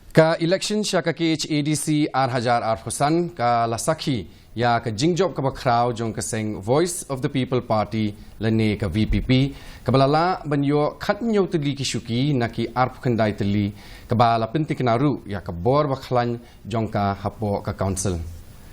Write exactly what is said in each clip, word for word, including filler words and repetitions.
Ka election sha ka K H A D C ar hajar arphew san ka la sakhi ïa ka jingjop kaba khraw jong ka seng Voice of the People Party lane ka V P P, kaba la lah ban ïoh khathynñiew tylli ki shuki na ki arphew khyndai tylli, kaba la pyntikna ruh ïa ka bor bakhlaiñ jong ka hapoh ka council.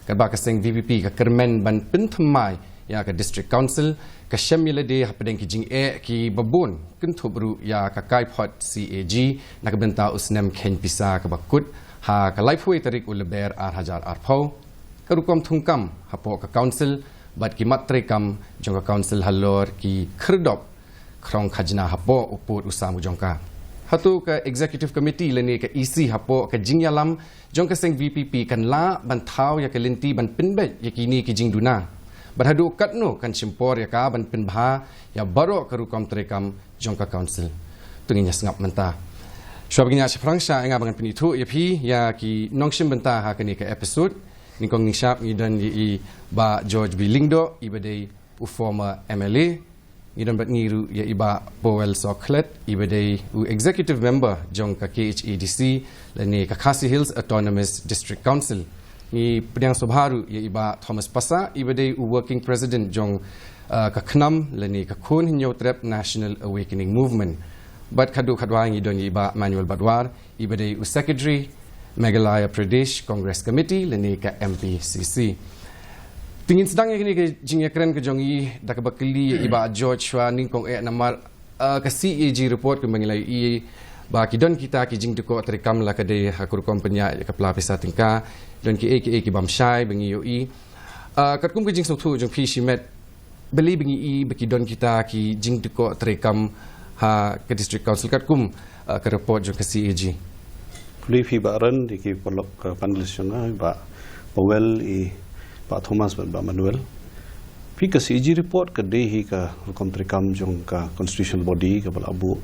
Katba ka seng V P P ka kyrmen ban pynthymmai ïa ka District Council, ka shem ïalade hapdeng ki jingeh kiba bun, kynthup ruh ïa ka kaiphod C A G na ka bynta u snem kheiñ pisa kaba kut ha ka laiphew tarik u Lber ar hajar arphew, ka rukom thungkam hapoh ka council bad ki mat treikam jong ka council halor ki khyrdop khrong khajna hapoh u pud u sam u jong ka. Hato ka Executive Committee lane ka E C hapoh ka jingïalam jong ka seng V P P kan lah ban thaw ïa ka lynti ban pynbeit ïa kine ki jingduna? Bad haduh katno kan shim por ïa ka ban pynbha ïa baroh ka rukom treikam jong ka council? To ngin ïa sngap mynta. Shuwa ba ngin ïa shaphrang, sha ïa nga ba ngan pynithuh ïa phi ïa ki nongshim bynta ha kane ka episode. Nyngkong nyngshap ngi don ïa i Bah George B Lyngdoh, iba dei u former M L A. Ngi don bad ngi ruh ïa i Bah Powell Sohkhlet, iba dei u executive member jong ka K H A D C lane ka Khasi Hills Autonomous District Council. Ngi pdiang sngewbha ruh ïa i Bah Thomas Passah, iba dei u working president jong, uh, ka KHNAM lane ka Khun Hynñiewtrep National Awakening Movement. Bad khadduh khadwai ngi don ïa i Bah Manuel Badwar, iba dei u secretary Meghalaya Pradesh Congress Committee lane ka M P C C. Te ngin sdang ïa kane ka jingïakren ka jong ngi da kaba kylli ïa i Bah George shuwa nyngkong eh, namar, uh, ka C A G report kumba ngi la ïohi ba ki don kita ki jingdukok treikam, la ka dei ha ka rukom pynïaid ïa ka pla pisa tyngka, don kiei kiei ki bym shai ba ngi ïohi. Uh, katkum ka jingsngewthuh jong phi shimet, balei ba ngi i ba ki don kita ki jingdukok treikam ha ka District Council katkum, uh, ka report jong ka C A G? Khublei phi Bah Aaron, ïa ki paralok, uh, panelist jong nga, Bah Powell, i Bah Thomas bad Bah Manuel. Phi, ka C A G report ka dei hi ka rukom treikam jong ka constitutional body kaba la buh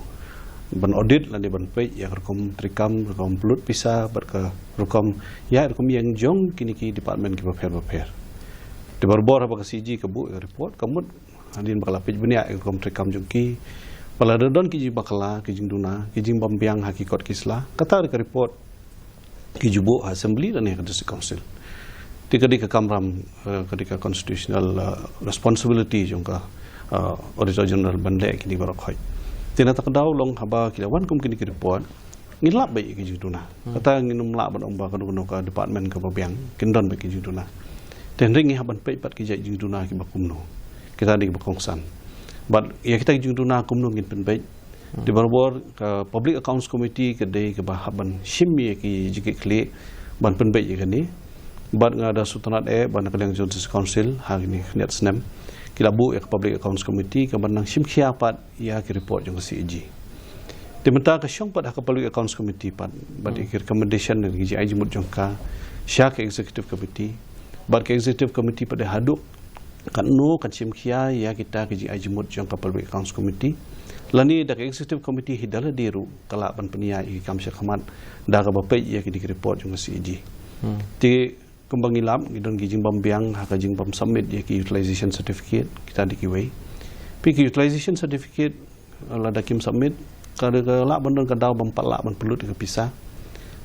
ban audit lane ban peit ïa ka rukom treikam, rukom pynlut pisa bad ka rukom ïa rukom ïeng jong kine ki department kiba pher bapher. Te barabor haba ka C A G ka buh ïa ka report, ka mut hadien ba ka la peit bniah ïa ka rukom treikam jong ki, ba la don ki jingbakla, ki jingduna, ki jingbymbiang ha ki kot ki sla, kata ka report ki ju buh ha Assembly lane ha ka District Council. Te ka dei ka kamram, eh, ka dei ka constitutional, eh, responsibility jong ka, eh, Auditor General ban leh kine baroh khoit. Te na kata ka daw long haba ki la wan kum kine ki report, ngin lap beit ïa ki jingduna. Hmm. Kata ngin ym lah ban ong ba kano kano ka department kaba biang kin don beit ki jingduna. Te hynrei ngi hap ban peit pat ki jait jingduna kiba kumno. Kita dei kiba kongsan. Bad ïa kita ki jingduna kumno ngin pynbeit. Hmm. Te barabor ka Public Accounts Committee ka dei kaba hap ban shim ïa ki jingkitkhlieh ban pynbeit ïa kane. Bad nga da sngewtynnat eh ba na ka liang jong District Council ha kine khyndiat snem ki la buh ïa ka Public Accounts Committee kaban nang shim khia pat ïa ki report jong ka C A G. Te mynta ka shong pat ha ka Public Accounts Committee pat bad ïa ki recommendation lane ki jingai jingmut jong ka sha ka Executive Committee. Bad ka Executive Committee pat dei haduh katno kan shim khia ïa kita ki jingai jingmut jong ka Public Accounts Committee. Lane da ka Executive Committee hi da lade ruh ka lah ban pynïaid ïa ki kam sha khmat da kaba peit ïa kine ki report jong ka C A G. Hmm. Te kumba ngi lap, ngi don ki jingbymbiang ha ka jingbym submit ïa ki utilization certificate, kita dei kiwei. Phi, ki utilization certificate, lada kim submit, ka dei ka lah ban don ka daw bym pat lah ban pynlut ïa ka pisa.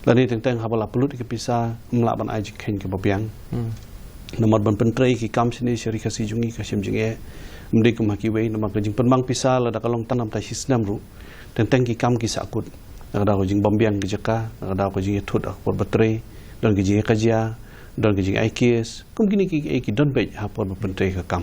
Lane teng teng haba la pynlut ïa ka pisa, ym lah ban ai jingkheiñ kaba biang. Hmm. Namar ban pyntrei ki kam shane sha Ri Khasi jong ngi ka shem jingeh. Ym dei kum ha kiwei, namar ka jingpynbang pisa lada ka long tang na bynta shi snem ruh, teng teng ki kam ki sahkut. Na ka daw ka jingbymbiang ki jaka, na ka daw ka jingïathut ha ka por ba trei, don ki jingïakajia, don ki jingai case, kum kine ki, ki, ki don beit ha por ba pyntrei ka kam.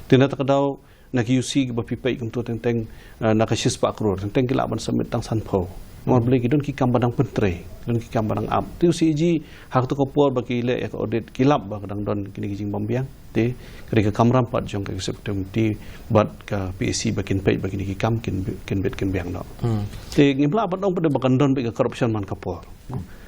Te na kata ka daw, na ki U C kiba phi peit kumto teng teng, eh, na ka shispah klur, teng teng ki lah ban submit tang sanphew. Namar balei, ki don ki kam ba dang pyntrei, don ki kam ba dang ap. Te U C A G ha kato ka por ba ki leh ïa ka audit ki lap ba ka dang don kine ki jingbymbiang. Te ka dei ka kamram pat jong ka Executive Committee bad ka P A C ba kin peit ba kine ki kam kin, kin bit kin biang noh. Hmm. Te ngim lah ban ong pat ba kan don beit ka corruption man ka por.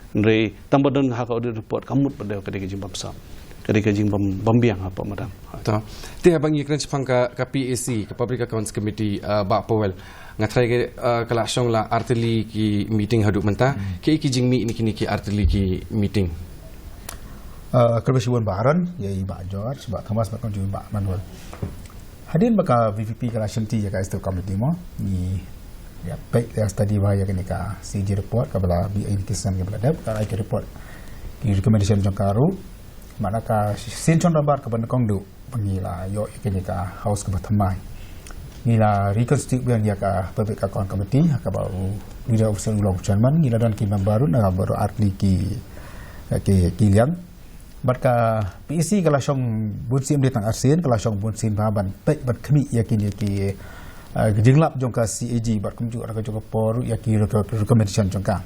Hynrei tang ba don ha ka audit report ka mut pat ba ka dei ka jingbymsap, ka dei ka jingbym, bymbiang hapoh madan. To. Te haba ngi kren shaphang ka, ka P A C, ka Public Accounts Committee, uh, Bah Powell, nga tharai ka, uh, ka la shong la artylli ki meeting haduh mynta. Hmm. Kiei ki jingmih na kine ki artylli ki meeting? Uh, khublei shibun Bah Aaron, ïa i Bah George, Bah Thomas, bad kumjuh Bah Manuel. Hadien ba ka V P P ka la shimti ïa ka Executive Committee mo, ngi Ïa peit, ïa study bha ïa kane ka C A G report kaba la bih ïa ki snem kiba la dep, ka ai ka report, ki recommendation jong ka ruh. Namar ka sien shong dorbar kaba nyngkong duh ba ngi la ïoh ïa kane ka house kaba thymmai. Ngi la reconstitute biang ïa ka Public Account Committee, ha kaba u Leader Officer u long chairman, ngi la don ki member ruh na baroh artylli ki, ki, ki liang. Bad ka P A C ka la shong bun sien, ym dei tang arsien, ka la shong bun sien bha ban peit, ban khmih ïa kine ki, eh, jinglap jong ka C A G, bad kumjuh ruh ka jong ka por ruh ïa ki rec-, recommendation jong ka.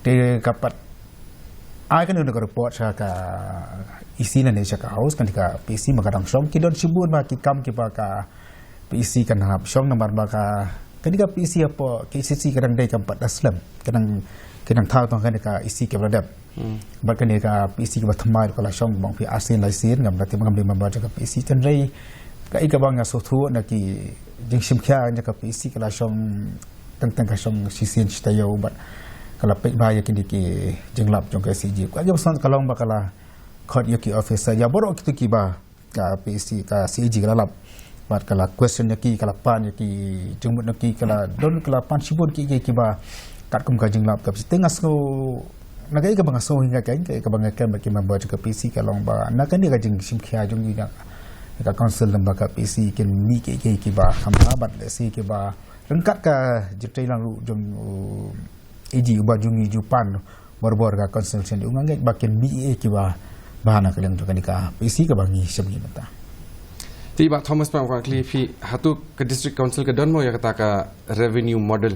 Te ka pat ai kane ka report sha ka E C lane sha ka house, kane ka P A C ma ka dang shong, ki don shibun ma ki kam kiba ka P A C kan hap shong, namar ba ka, kane ka P A C hapoh K C C ka dang dei kam pat da slem, ka dang, ka dang thaw tang kane ka E C kaba la dep. Hmm. Bad kane ka P A C kaba thymmai ka la shong bang phi arsien laisien, ngam da tip, ngam dei member jong ka P A C, hynrei kaei kaba nga sngewthuh na ki jingshim khia jong ka P A C, ka la shong teng teng, ka shong shisien shi taïew, bad ka la peit bha ïa kine ki jinglap jong ka C A G. Ka jingpynshai ka long ba ka la khot ïa ki officer, ïa baroh kito kiba ka P A C, ka C A G ka la lap. Bad ka la question ïa ki, ka la pan ïa ki jingmut na ki, ka la don, ka la pan shibun ki, ki, kiba katkum ka jinglap ka P A C. Te nga sngew, na kaei kaba nga sngew hi nga keiñ, kaei kaba nga kren bad ki member jong ka P A C ka long ba na kane ka jingshim khia jong ngi na ka council, namar ka P A C kin mih ki, ki, kiba kham bha, bad lehse kiba ryngkat ka jingtreilang ruh jong, uh, A G uba jong ngi ju pan barabor ka consultation, nga ngeit ba kin mih kiei kiei kiba bha na ka liang jong kane ka P A C kaba ngi shim ngi mynta. Te Bah Thomas, Bah, nga kwah kylli phi, hato ka District Council ka don mo ïa kata ka revenue model?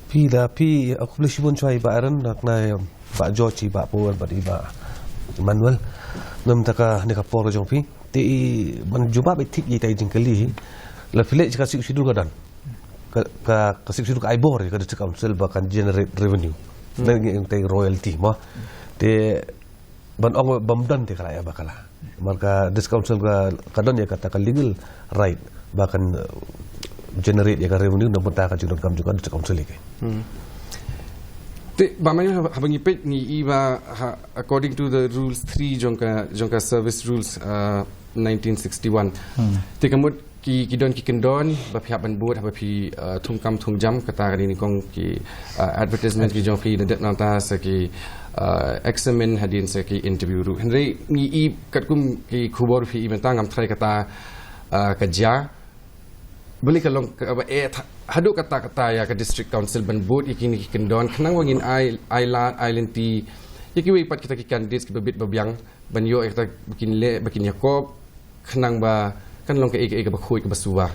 Phi, da phi, aku boleh shibun shuwa i Bah Aaron, da kena i Bah George, i Bah Paul, bad i Bah Emmanuel. Ngam ta ka ne ka por jong phi. Te i ban jubab i thik i ta i jingkylli hi. La phi leh ka Sixth Schedule ka don. Ka, ka, ka Sixth Schedule ka ai bor ïa ka District Council ba kan generate revenue. Hmm. Na ngi ong te royalty mo. Te ban ong bym don te ka la ïa ba ka la. Namar ka District Council ka, ka don ïa kata ka legal right ba kan, uh, generate ïa ka revenue na bynta ka jingdonkam jong ka District Council ïa ka. Hmm. Te Bah Emmanuel, haba, haba ngi peit ngi i ba ha, according to the rules three jong ka, jong ka service rules, uh, nineteen sixty-one. Hmm. Te ka mut ki, ki don ki kyndon ba phi hap ban bud haba phi, uh, thung kam thung jam, kata ka dei nyngkong ki, uh, advertisement ki jong phi, da dep nangta sa ki, uh, examine, hadien sa ki interview ruh. Hynrei ngi i katkum ki khubor phi i mynta, ngam tharai kata, uh, ka jia. Balei ka long kaba eh tha-, haduh katta katta ïa ka District Council ban bud ïa kine ki kyndon, khnang ba ngin ai, ai lad, ai lynti ïa kiwei pat kita ki candidates kiba bit ba biang ban ïoh ïa kata ba kin leh, ba kin ïakop, khnang ba kan long kaei kaei kaba khuid kaba suba.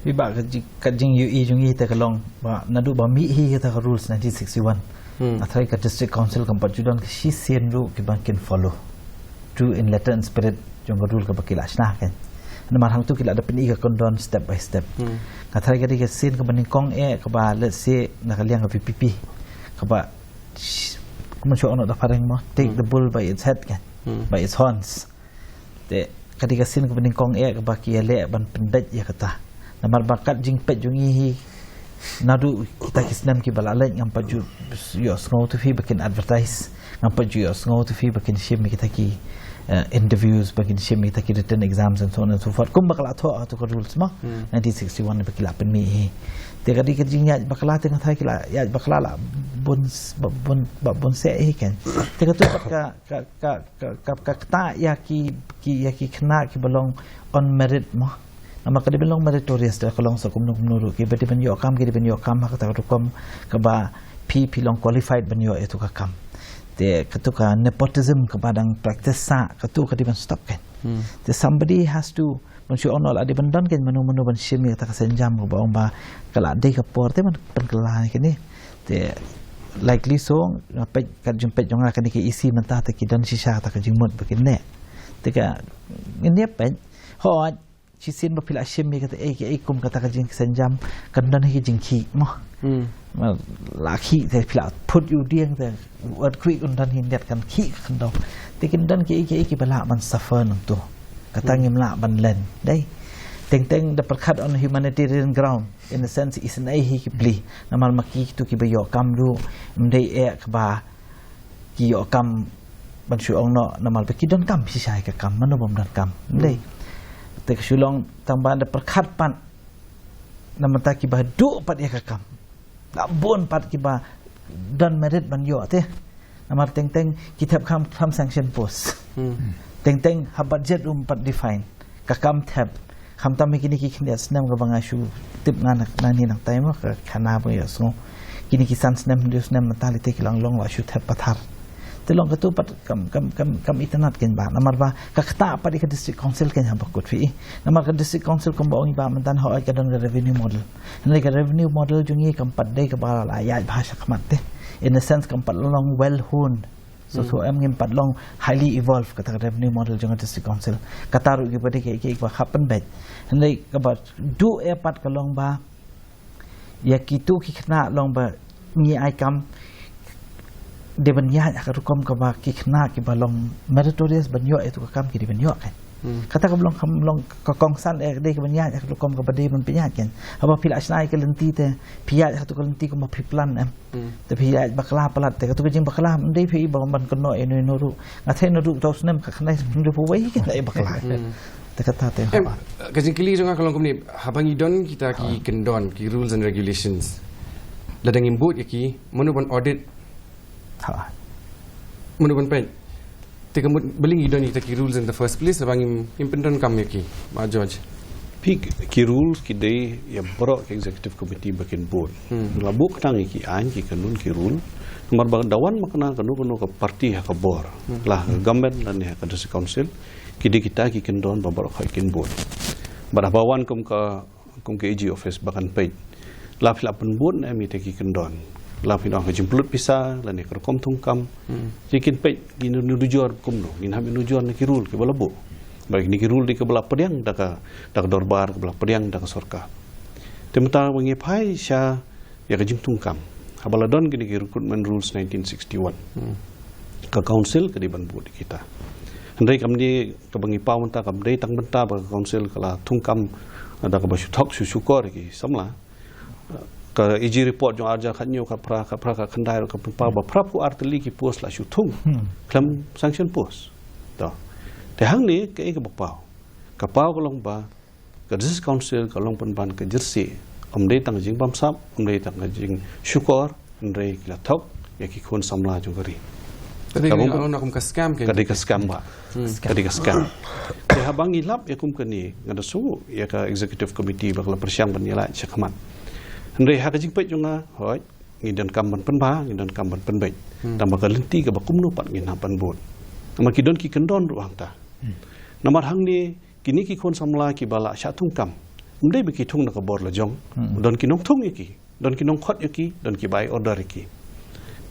Phi, Bah, ka ji-, ka jingïohi jong ngi te ka long ba naduh ba mih hi kata ka rules nineteen sixty-one. Hmm. Nga tharai ka District Council kam pat ju don ka shisien ruh kiba kin follow. True in letter and spirit jong ka rule kaba ki la shna, kan. Namar hangto ki la da pyni ka kyndon step by step. Hmm. Nga tharai ka dei ka sien kaba nyngkong eh kaba, let's say, na ka liang ka V P P, kaba sh-, kumno shu ong noh da phareng mo, take, hmm, the bull by its head, kan. Hmm. By its horns. Te ka dei ka sien kaba nyngkong eh kaba ki ïaleh ban pyndait ïa kata. Namar ba kat jingpeit jong ngi hi naduh kita ki snem kiba la leit, ngam pat ju ïohsngew to phi ba kin advertise, ngam pat ju ïohsngew to phi ba kin shim ïa kita ki, eh, interviews, ba kin shim ïa kita ki written exams and so on and so forth. Kumba ka la thoh ha kato ka rules mo, hmm, nineteen sixty-one ba ki la pynmih hi. Te ka dei ka jingïaid bakla, te nga tharai ki la ïaid bakla la bun s-, ba bun, ba bun seh hi, kan. Te kato pat ka, ka, ka, ka, ka, ka ktah ïa ki, ki, ïa ki khynnah kiba long on merit mo. Namar ka dei ban long meritorious, te ka long sa kumno kumno ruh, kiba dei ban ïoh kam ki dei ban ïoh kam ha kata ka rukom kaba phi, phi long qualified ban ïoh ïa kato ka kam. Te kato ka nepotism kaba dang practice sa, kato ka dei ban stop, kan. Hmm. Te somebody has to, ban shu ong noh la dei ban don, kan, mano mano ban shim ïa kata ka sienjam kaba ong ba ka la dei ka por te ban pynkylla ïa kine. Te likely so, nga peit, kat jingpeit jong nga kane ka E C mynta te ki don shisha kata ka jingmut ba kin leh. Te ka ngin ïa peit, hooid, shisien ba phi la shim ïa kata, eh, eh, kum kata ka jingsienjam, kan don hi ka jingkhih mo. Hmm. Ma, la khih te phi la phut ïa u dieng te, earthquake un don hi, niat kan khih ka khyndew. Te kin don kiei kiei kiba lah ban suffer nangto. Kata, hmm, ngim lah ban len. Dei. Teng teng da pyrkhat on humanitarian ground. In a sense, isynei hi ki plie. Namar ma ki, kito kiba ïoh kam ruh, ym dei eh kaba ki ïoh kam ban shu ong noh namar ba ki don kam shisha ïa ka kam, mano bym don kam. Ym dei. Hmm. Te ka shu long tang ba da pyrkhat pat Namar ta kiba duh pat ïa ka kam. Nga bun pat kiba don merit ban ïoh te. Namar teng teng ki thep kham kham sanction post. Hmm. Teng teng ha budget um pat define. Ka kam thep. Kham tam kine ki khyndiat snem kaba nga shu tip nga na ni nang tai mo ka khana ba ïa sngo. Kine ki san snem hynriew snem mynta lite ki long long la shu thep pathar. Te long katu pat kam kam kam kam itynnad ken ba. Namar ba ka kata pat ïa ka district council ken haba kut phi. Namar ka district council kumba ong i ba mynta hoi ka don ka revenue model. Hynrei ka revenue model jong ngi kam pat dei kaba la ïaid bha shakhmat te. In a sense kam pat long well honed. So so em ngim pat long highly evolved kata ka revenue model jong ka district council. Kata ruh kiba dei ki ki ba khap pynbeit. Hynrei kaba duh ïa pat ka long ba ïa kitu ki khynnah long ba ngi ai kam dei ban ïaid ha ka rukom kaba ki khynnah kiba long meritorious ban ïoh ïa tu ka kam ki dei ban ïoh kan. Hmm. Kata ka long kam long ka kongsan eh dei ka ban ïaid ha ka rukom kaba dei ban pynïaid kan. Haba phi la shna ïa ka lynti te phi ïaid ha tu ka lynti kumba phi plan em. Hmm. Te phi ïaid bakla palat te ka tu ka jingbakla ym dei phi ba ban kynnoh ïa no ïa no ruh. Nga thei no ruh tau snem ka khynnah snem ruh phi wei kan ïa bakla. Hmm. Te kata te. Em, ka jingkylli jong nga ka long kumne, haba ngi don kita ki kyndon, ki rules and regulations. Lada ngim bud ïa ki, mano ban audit? Ha. Mano ban peit? Te ka mut balei ngi don kita ki rules in the first place, haba ngim, ngim pyndonkam ïa ki, Bah George. Phi ki rules ki dei ïa baroh ka executive committee ba kin bud. Hmm. La buh khnang ïa ki aiñ, ki kanun, ki rule. Namar ba da wan ma kano kano ka party ha ka bor. Hmm. La ha ka government lane ha ka district council. Ki dei kita ki kyndon ba baroh khoit kin bud. Bad haba wan kum ka, kum ka A G office ba kan peit. La phi la pynbud ne em ïa kita ki kyndon. La phi ong ka jingpynlut pisa lane ka rukom thungkam. Hmm. Ki kin peit ki nu-, nujor kumno. Ngin hap nujor na ki rule kiba la buh. Bad kine ki rule dei kiba la pdiang da ka, da ka dorbar, kiba la pdiang da ka sorkar. Te mynta ba ngi phai sha ïa ka jingthungkam. Haba la don kine ki recruitment rules nineteen sixty-one. Hmm. Ka council ka dei ban bud ïa kita. Hynrei kam dei kaba ngi paw mynta kam dei tang mynta ba ka council ka la thungkam da kaba shu thok shu shukor ïa ki samla. Ka A G report jong ar hajar khathynñiew khatphra khatphra khatkhyndai ruh ka pynpaw ba phraphew ar tylli ki post la shu thung. Hmm. Khlem sanction post. To. Te hangne kaei kaba paw. Ka paw ka long ba ka district council ka long pynban ka jyrsieh. Ym dei tang ka jingbamsap, ym dei tang ka jingshukor, hynrei ki la thok ïa ki khun samla jong ka ri. Ka dei ka, ka dei ka scam kan? Ka dei ka scam ba. Hmm. Ka dei ka scam. Te haba ngi lap ïa kum kane nga da sngew ïa ka executive committee ba ka la pyrshang ban ïaleh shakhmat. Hynrei ha ka jingpeit jong nga, hooid, ngi donkam ban pynbha, ngi donkam ban pynbeit. Hmm. Tang ba ka lynti kaba kumno pat ngin hap ban bud. Namar ki don ki kyndon ruh hangta. Hmm. Namar hangne kine ki khun samla kiba la shah thungkam. Ym dei ba ki thung na ka bor la jong. Hmm. Don ki nongthung ïa ki, don ki nongkhot ïa ki, don kiba ai order ïa ki.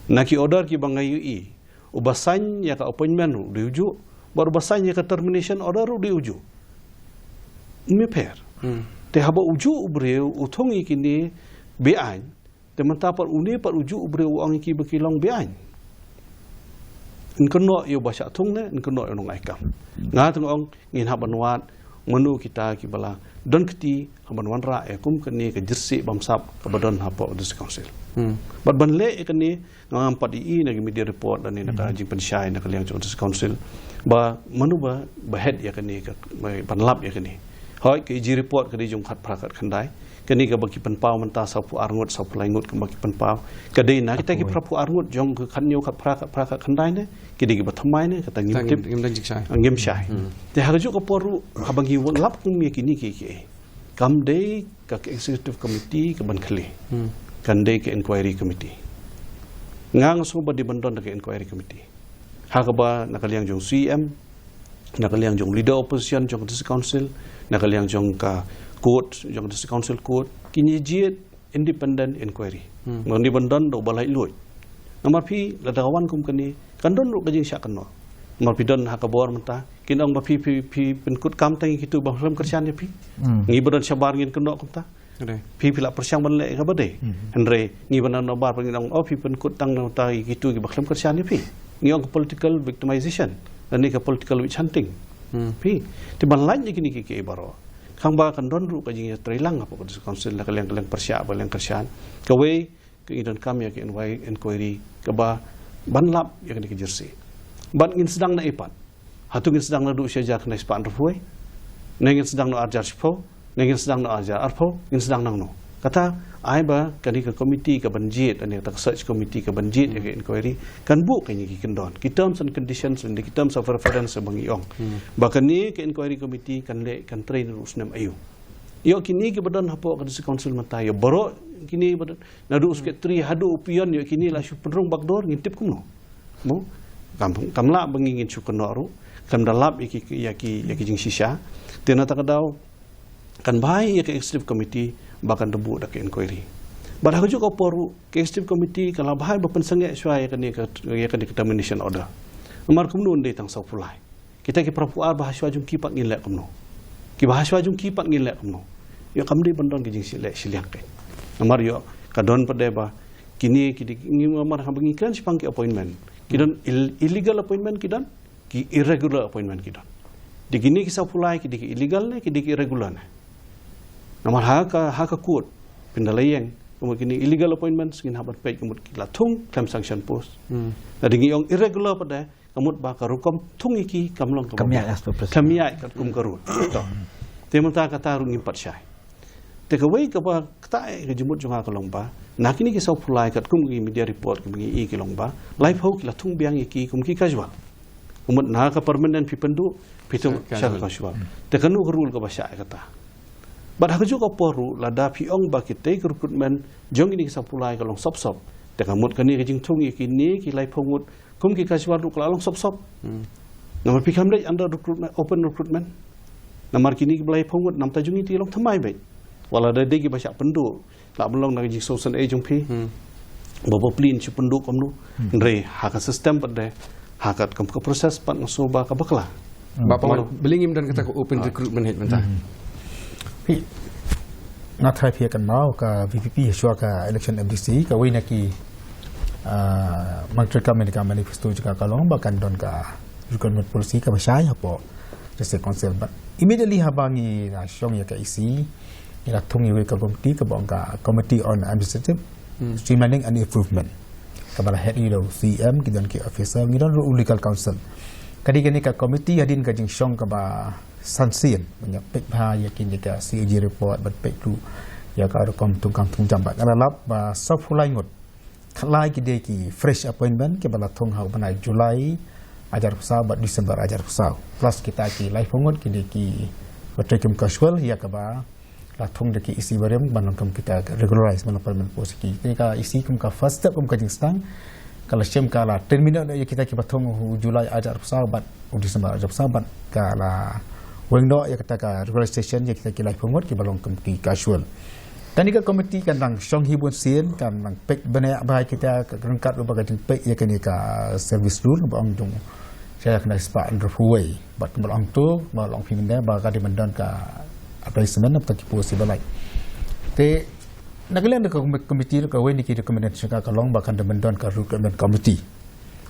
Na ki order kiba nga ïohi, uba sign ïa ka appointment ruh u dei u juh, bad uba sign ïa ka termination order ruh u dei u juh. Ym ïapher. Hmm. Te haba u juh u briew u thung ïa kine be-aiñ, te mynta pat une pat u juh u briew u ong ïa ki ba ki long be-aiñ. Yn kynnoh ïa uba shah thung ne yn kynnoh ïa u nongai kam. Nga te nga ong ngin hap ban wad mano kita kiba la don kti hap ban wanrah ïa kum kane ka jyrsieh bamsap kaba don hapoh district council. Hmm. Bad ban leh ïa kane nga ngam pat ïohi na ka media report lane na ka jingpynshai na ka liang jong district council ba mano ba, ba head ïa kane ka, ban lap ïa kane. Hooid ka A G report ka dei jong khatphra khatkhyndai. Kane kaba ki pynpaw mynta sawphew ar ngut, sawphew lai ngut kaba ki pynpaw. Ka dei na kita ki phraphew ar ngut jong ka khathynñiew khatphra khatkhyndai ne ki dei kiba thymmai ne kata ngim tip. Ngim don jingshai. Ngim shai. Hmm. Te ha kajuh ka por ruh haba ngi lap kum ïa kine ki, ki, kam dei ka executive committee kaban khlieh. Hmm. Kan dei ka inquiry committee. Nga nga sngew ba dei ban don da ka inquiry committee. Ha kaba na ka liang jong C E M, na ka liang jong leader opposition jong district council, na ka liang jong ka court, jong district council court, kin ïa jied independent inquiry. Hmm. Ngan dei ban don da uba laitluid. Namar phi lada ka wan kum kane kan don ruh ka jingshah kynnoh. Namar phi don ha ka bor mynta kin ong ba phi, phi, phi pynkut kam tang ïa kitu ba khlem kyrshan ïa phi. Hmm. Ngi ba don shabar ngin kynnoh kumta. Phi, phi la pyrshang ban leh kaba dei. Hmm. Hynrei ngi ba na nombar ba ngin ong oh phi pynkut tang na uta ïa kitu kiba khlem kyrshan ïa phi. Ngi ong ka political victimization lane ka political witch hunting. Hmm. Phi. Te ban lait ïa kine ki, ki baroh. Khang ba kan don ruh ka jingïatreilang hapoh ka district council na ka liang, ka liang pyrshah bad liang kyrshan. Kawei ka ngi donkam ïa ka inwi-, inquiry kaba ban lap ïa kane ka jyrsieh. Bad ngin sdang na ei pat. Hato ngin sdang naduh shi hajar khyndai spah hynriewphew? Ne ngin sdang naduh ar hajar shiphew? Ne ngin sdang na hajar arphew, ngin sdang nangno. Kata, ai ba, kane ka committee ka ban jied, ane kata ka search committee ka ban jied, ïa ka inquiry, kan buh kine ki kyndon. Ki terms and conditions, and ki terms of reference ba ngi ong. Ba kane ka inquiry committee kan leh, kan trei na u snem aïu. Ïoh kine ki ba don hapoh ka District Council mynta, ïoh baroh kine ba don, naduh u secretary, haduh u peon, ïoh kine la shu pynrung bakdor, ngin tip kumno. Mo? Kam, kam lah ba ngi ngin shu kynnoh ruh, kam da lap ïa ki, ïa ki, ïa ki jingshisha. Te na kata ka daw, kan bha ïa ka executive committee ba kan da buh da ka inquiry. Bad ha kajuh ka por ruh, ka executive committee ka la bha ba pynsangeh shuwa ïa kane ka, ïa kane ka termination order. Namar kumno ym dei tang sawphew lai. Kita ki para phuar ba ha shuwa jong ki pat ngin leh kumno. Ki ba ha shuwa jong ki pat ngin leh kumno. Ïoh kam dei ban don ka jingshileh shiliang keiñ. Namar ïoh ka don pat de ba kine ki dei, ngi namar haba ngi kren shaphang ki appointment. Ki don ill-, illegal appointment ki don. Ki irregular appointment ki don. Dei kine ki sawphew lai ki dei ki illegal ne, ki dei ki irregular ne. Namar ha ka, ha ka court, pynda la ïeng, ka mut kine illegal appointments ngin hap ban peit ka mut ki la thung khlem sanction post. Hmm. Lada ngi ong irregular pat de, ka mut ba ka rukom thung ïa ki kam long kaba, kam ïaid as per procedure, kam ïaid katkum ka rule. To. Te mynta kata ruh ngim pat shai. Te kawei kaba ktah eh ka jingmut jong nga ka long ba, na kine ki sawphew lai katkum ki media report kiba ngi i ki long ba, laiphew ki la thung biang ïa ki kum ki casual. Ka mut na ka permanent phi pynduh, phi thung sha ka casual. Te kano ka rule kaba shah ïa kata. Bad ha kajuh ka por ruh, lada phi ong ba kitei ka recruitment jong kine ki sawphew lai ka long sop sop. Te ka mut kane ka jingthung ïa kine ki laiphew ngut kum ki casual ruh ka la long sop sop. Hmm. Namar phi kham leit under recruitment, open recruitment. Namar kine ki ba laiphew ngut namar ta jong ngi te long thymmai beit. Wat la da dei kiba shah pynduh, lah ban long na ka jingsngewsynei jong phi. Hmm. Ba bapli yn shu pynduh kumno. Hmm. Hynrei ha ka system pat de, ha katkum ka process pat nga sngew ba ka bakla. Hmm. Ba pynban, balei ngim don kata ka open recruitment hynrei mynta. Hmm. Phi, nga tharai phi ïa kynmaw ka V P P shuwa ka election M D C, kawei na ki, ah, mang treikam ïa ka manifesto jong ka ka long ba kan don ka recruitment policy kaba shai hapoh District Council. But immediately haba ngi la shong ïa ka E C, ngi la thung ïa ka committee kaba ong ka Committee on Administrative, hmm, Streamlining and Improvement. Kaba la head ïa u C E M, ki don ki officer, ngi don ruh u legal counsel. Ka dei kane ka committee hadien ka jingshong kaba san sien, ban ïa peit bha ïa kine ka C A G report, ban peit ruh ïa ka rukom thungkam thungjam, bad nga la lap ba sawphew lai ngut. Khatlai ki dei ki fresh appointment kiba la thung ha u bnai July, hajar arphew saw bad December hajar arphew saw. Plus kita ki laiphew ngut ki dei kiba trei kum casual, ïa kaba la thung da ki E C barim ban long kum kita regularize, ban long permanent post ki. Te ka E C kum ka first step, kum ka jingsdang, ka la shem ka la terminate ïa kita kiba thung u July hajar arphew saw bad u December hajar arphew saw bad ka la weng noh ïa kita ka regularization ïa kita ki laiphew ngut kiba long kum ki casual. Kane ka committee kan dang shong hi bun sien, kan dang peit bniah bha ïa kita, ka ryngkat ruh bad ka jingpeit ïa kane ka service rule ba ong jong sha ka khyndai spah hynriewphew wei. Bad kumba la ong to, ba la ong phi mynne ba ka dei ban don ka advertisement na bynta ki post ba lait. Te na ka liang ka committee ruh, kawei na ki recommendation ka ka long ba kan dei ban don ka recruitment committee.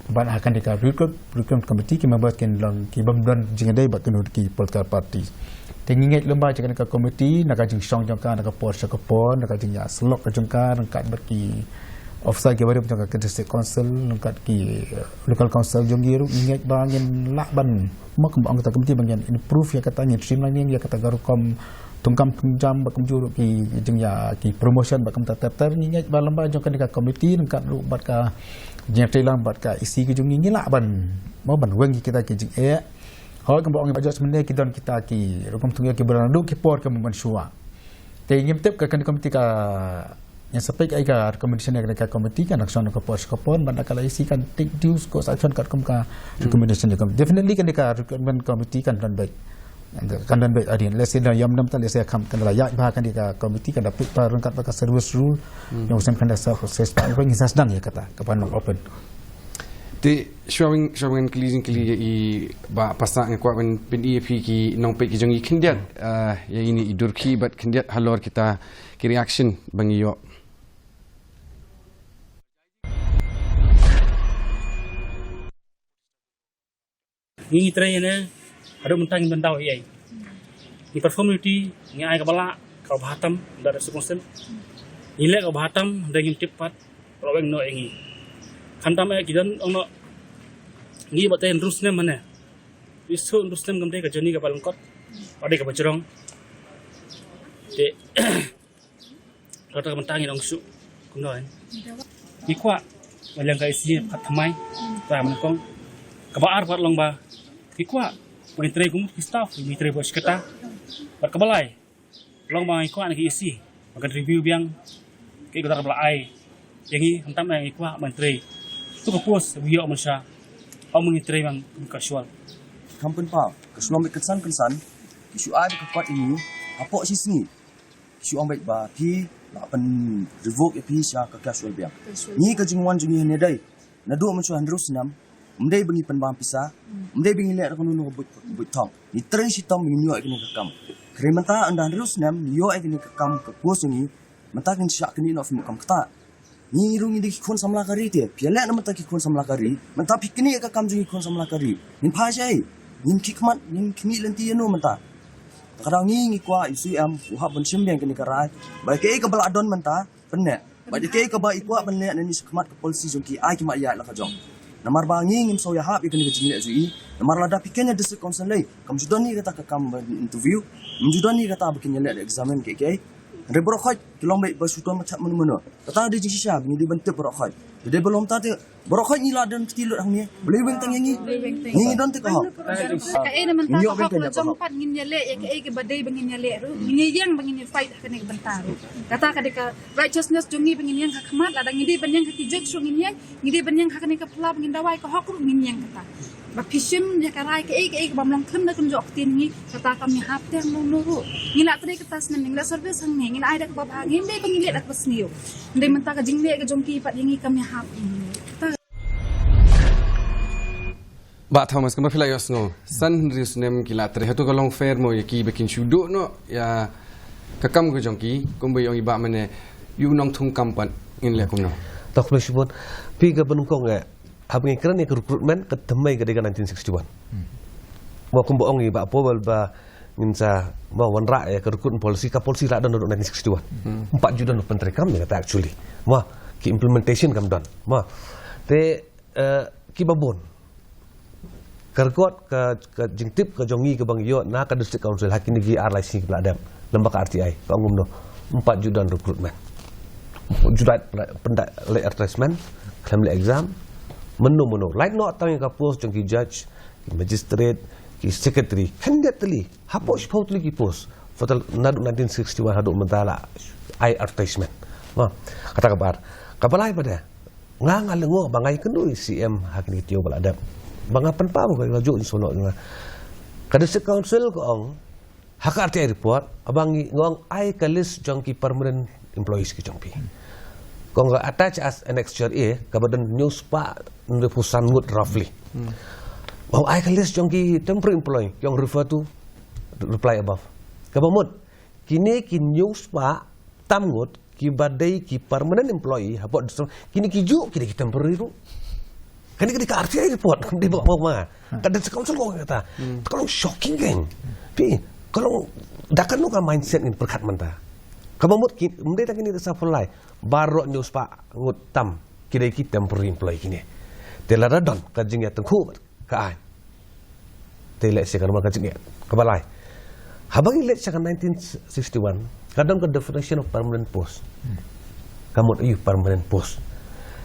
Bad ha kane ka recruit-, recruitment committee ki members kin long ki bym don jingïadei bad kano ki political party. Te ngi ngeit lem bad kane ka committee, na ka jingshong jong ka, na ka por sha ka por, na ka jingïasyllok ka jong ka ryngkat bad ki officer kiba rim jong ka district council, ryngkat ki, eh, local council jong ngi ruh, ngi ngeit ba ngin lah ban, mo, kumba ong kata committee, ba ngin improve ïa kata, ngin streamlining ïa kata ka rukom thungkam thungjam, bad kumjuh ruh ki jingïa ki promotion bad kumta ter ter. Ngi ngeit ba lem bad jong kane ka committee ryngkat ruh bad ka jingïatreilang bad ka E C ka jong ngi, ngi lah ban, mo, ban weng ïa kita ki jingeh. Hooid, kumba ong i Bah George mynne, ki don kita ki rukom thung ïa kiba la naduh ki por kiba mynshuwa. Te ngim tip ka kane ka committee ka, ngin sa peit ïa ka recommendation ïa ka committee, kan action ka por sha ka por, bad ka la E C kan take due course action katkum ka recommendation ïa ka. Definitely kane ka recruitment committee kan don beit, kan don beit hadien. Let's say da ïam nam ta, let's say kam, kan da la ïaid bha kane ka committee, kan da peit bha ryngkat bad ka service rule, ïa u snem kan da sa process, bad ngin sa sdang ïa kata, ka ban long open. Te shuwa ba ngin, shuwa ba ngin kylli jingkylli ïa i Bah Passah, nga kwah ban pyni ïa phi ki nongpeit ki jong ngi khyndiat, ah, ïa ine i dur khih bad khyndiat halor kita ki reaction ba ngi ïoh. Ngi ngi trei ne, haduh mynta ngim don daw ei ei. Ngi perform duty, ngi ai kaba lah, kaba bha tam da District Council. Ngi leh kaba bha tam, da ngim tip pat ba la weng noh ïa ngi. Khamtam eh ki don ong noh, ngi ba te hynriew snem mane. Ïa shu hynriew snem kam dei ka journey kaba lyngkot, ba dei kaba jrong. Te kata ka bynta ngi ong suk kumno, eh. Ngi kwah ba liang ka E C kat thymmai. Ba nyngkong, kaba ar pat long ba ngi kwah ba ngi trei kum ki staff, ngi trei ba shi kata. Bad kaba lai long ba ngi kwah na ka E C ba kan review biang ki kata kaba la ai ïa ngi, hangta ngi kwah ba ngi trei tu ka post ba ïoh mynsha, ym ngi trei biang kum casual. Kam pynpaw ka shlom bad kynsan kynsan ki shu ai ba ka kot ïa ngi hapoh shi sngi. Shu ong beit ba phi la pyn revoke ïa phi sha ka casual biang. Ngi ka jingwan jong ngi hangne dei naduh mynshuwa hynriew snem, ym dei ba ngi pynbam pisa, ym dei ba ngi leh da kano kano ka buit, buit thong. Ngi trei shitom ba ngin ïoh ïa kane ka kam. Hynrei mynta ynda hynriew snem ngi ïoh ïa kane ka kam, ka post jong ngi, mynta kin shah knieh noh phi mut kam kata. Ngi ruh ngi dei ki khun samla ka ri te. Phi ïaleh na mynta ki khun samla ka ri. Mynta phi knieh ïa ka kam jong ki khun samla ka ri. Ngin phai shaei? Ngin khih khmat, ngin khmih lynti ïano mynta? Ka daw ngi ngi kwah ïa u C M u hap ban shim biang kane ka rai. Ba kaei kaba la don mynta, pynneh. Ba kaei kaba i kwah ban leh nangne shakhmat, ka policy jong ki, ai ki mat ïaid la ka jong. Namar ba ngi ngim sngew ïahap ïa kane ka jingleh jong i. Namar lada phi khein ha District Council lei, kam ju don hi kata ka kam ban interview. Kam ju don hi kata ba kin ïaleh da examine kiei kiei. Hynrei baroh khoit ki long beit ba shu don ba chah mano mano. Kata dei jingshisha ba ngi dei ban tip baroh khoit. Dei ba long ta te baroh khoit ngi la don kti lut hangne. Balei weng tang ïa ngi? Ngi ngi don te ka hok. Kaei na mynta ka hok la jong pat, ngin ïaleh ïa kaei kaba dei ba ngin ïaleh ruh. Ngin ïeng ba ngin fight ha kane ka bynta ruh. Kata ka dei ka righteousness jong ngi ba ngin ïeng ha khmat, lada ngi dei ban ïeng ha ki judge ruh ngin ïeng, ngi dei ban ïeng ha kane ka pla ba ngin dawa ïa ka hok ruh ngin ïeng kata. Ba phi shim ïa ka rai kaei kaei kaba ym long khlem da kynjoh ktien ngi, kata kam ïahap tang long no ruh. Ngi la trei kata snem, ngi la service hangne, ngi la ai da kaba bha, ngim dei ba ngi leh da kaba sniew. Ym dei mynta ka jingleh ka jong ki pat ïa ngi kam ïahap ïa ngi. Kata Bah Thomas, kumba phi la ïohsngew, san hynriew snem ki la trei, hato ka long fair mo ïa ki ba kin shu duh noh ïa ka kam ka jong ki, kumba ïa ong i Bah mynne, ïa u nongthung kam pat ngin leh kumno? Tok phi shibun, phi ka pynkhong eh, haba ngi kren ïa ka recruitment, ka thymmai ka dei ka nineteen sixty-one. Mo kumba ong i Bah Powell ba ngin sa, mo, wanrah ïa ka recruitment policy, ka policy la don naduh nineteen sixty-one. Ym pat ju don pyntrei kam ïa kata actually. Mo, ki implementation kam don. Mo, te eh, kiba bun. Ka record ka, ka jingtip ka jong ngi kaba ngi ïoh na ka District Council ha kine ki ar lai sngi kiba la dep, lyngba ka R T I, ka ong kumno? Ym pat ju don recruitment. Ju da pyndait leh advertisement, khlem leh exam. Mano mano. Lait noh tang ïa ka post jong ki judge, ki magistrate, ki secretary. Khyndiat tylli. Hapoh shiphew tylli ki post. Photo naduh nineteen sixty-one haduh mynta la ai advertisement. Mo, kata kaba ar. Kaba lai pat de, nga nga lyngngoh ba nga ïakynduh ïa u C M ha kine ki taïew ba la dep. Ba nga pynpaw ba ka la juh jingsngewsih jong nga. Ka District Council ka ong ha ka R T I report, haba ngi, nga ong ai ka list jong ki permanent employees ki jong phi. Ka ong ka attach as annexure A, kaba don hynñiew spah hynriewphew san ngut roughly. Ba ong ai ka list jong ki temporary employee, ki ong refer to reply above. Kaba mut, kine ki hynñiew spah tam ngut kiba dei ki permanent employee hapoh District, kine ki juh ki dei ki temporary ruh. Kane ka dei ka R T I report, kam dei ba ma ma. Ka District Council ka ong kata. Ka long shocking, keiñ. Phi, ka long da kano ka mindset ngin pyrkhat mynta? Kaba mut ki, ym dei tang kine da sa pynlai. Baroh hynñiew spah ngut tam ki dei ki temporary employee kine. Te lada don ka jingïatyngkhuh bad ka aiñ, te lehse ka namar ka jingeh. Kaba lai, haba ngi leit sha ka nineteen sixty-one, ka don ka definition of permanent post. Ka mut aïu permanent post?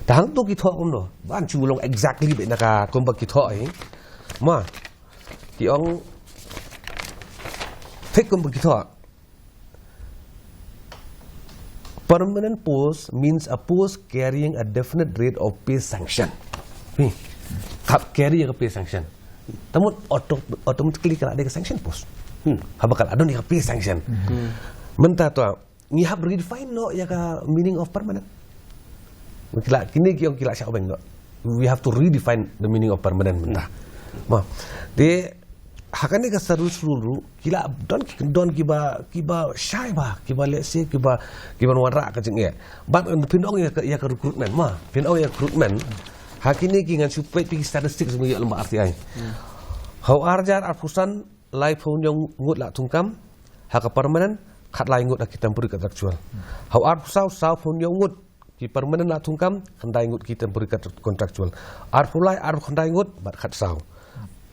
Te hangto ki thoh kumno? Ban shu long exactly beit na ka kumba ki thoh hi. Ma, ki ong thik kumba ki thoh. Permanent post means a post carrying a definite rate of pay sanction. Phi, ka carry ka pay sanction. Te mut auto-, automatically ka la dei ka sanction post. Haba ka la don ka pay sanction. Mynta to, ngi hap redefine noh ïa ka meaning of permanent. Ki la, kine ki ong ki la shah weng noh. We have to redefine the meaning of permanent mynta. Ma, te ha kane ka service rule ruh, ki la don ki kyndon kiba, kiba shai bha, kiba lehse, kiba, kiban wanrah ka jingeh. Bad phin ong ïa ka, ïa ka recruitment, ma, phin ong ïa ka recruitment. Ha kine ki, ngan shu peit phi ki statistics ba ngi ïoh lyngba R T I. Ha u ar hajar arphew san, laiphew hynñiew ngut la thungkam ha ka permanent, khatlai ngut ha ki temporary contractual. Ha u arphew saw, sawphew hynñiew ngut ki permanent la thungkam, khyndai ngut ki temporary con-, contractual. Arphew lai, arphew khyndai ngut bad khatsaw.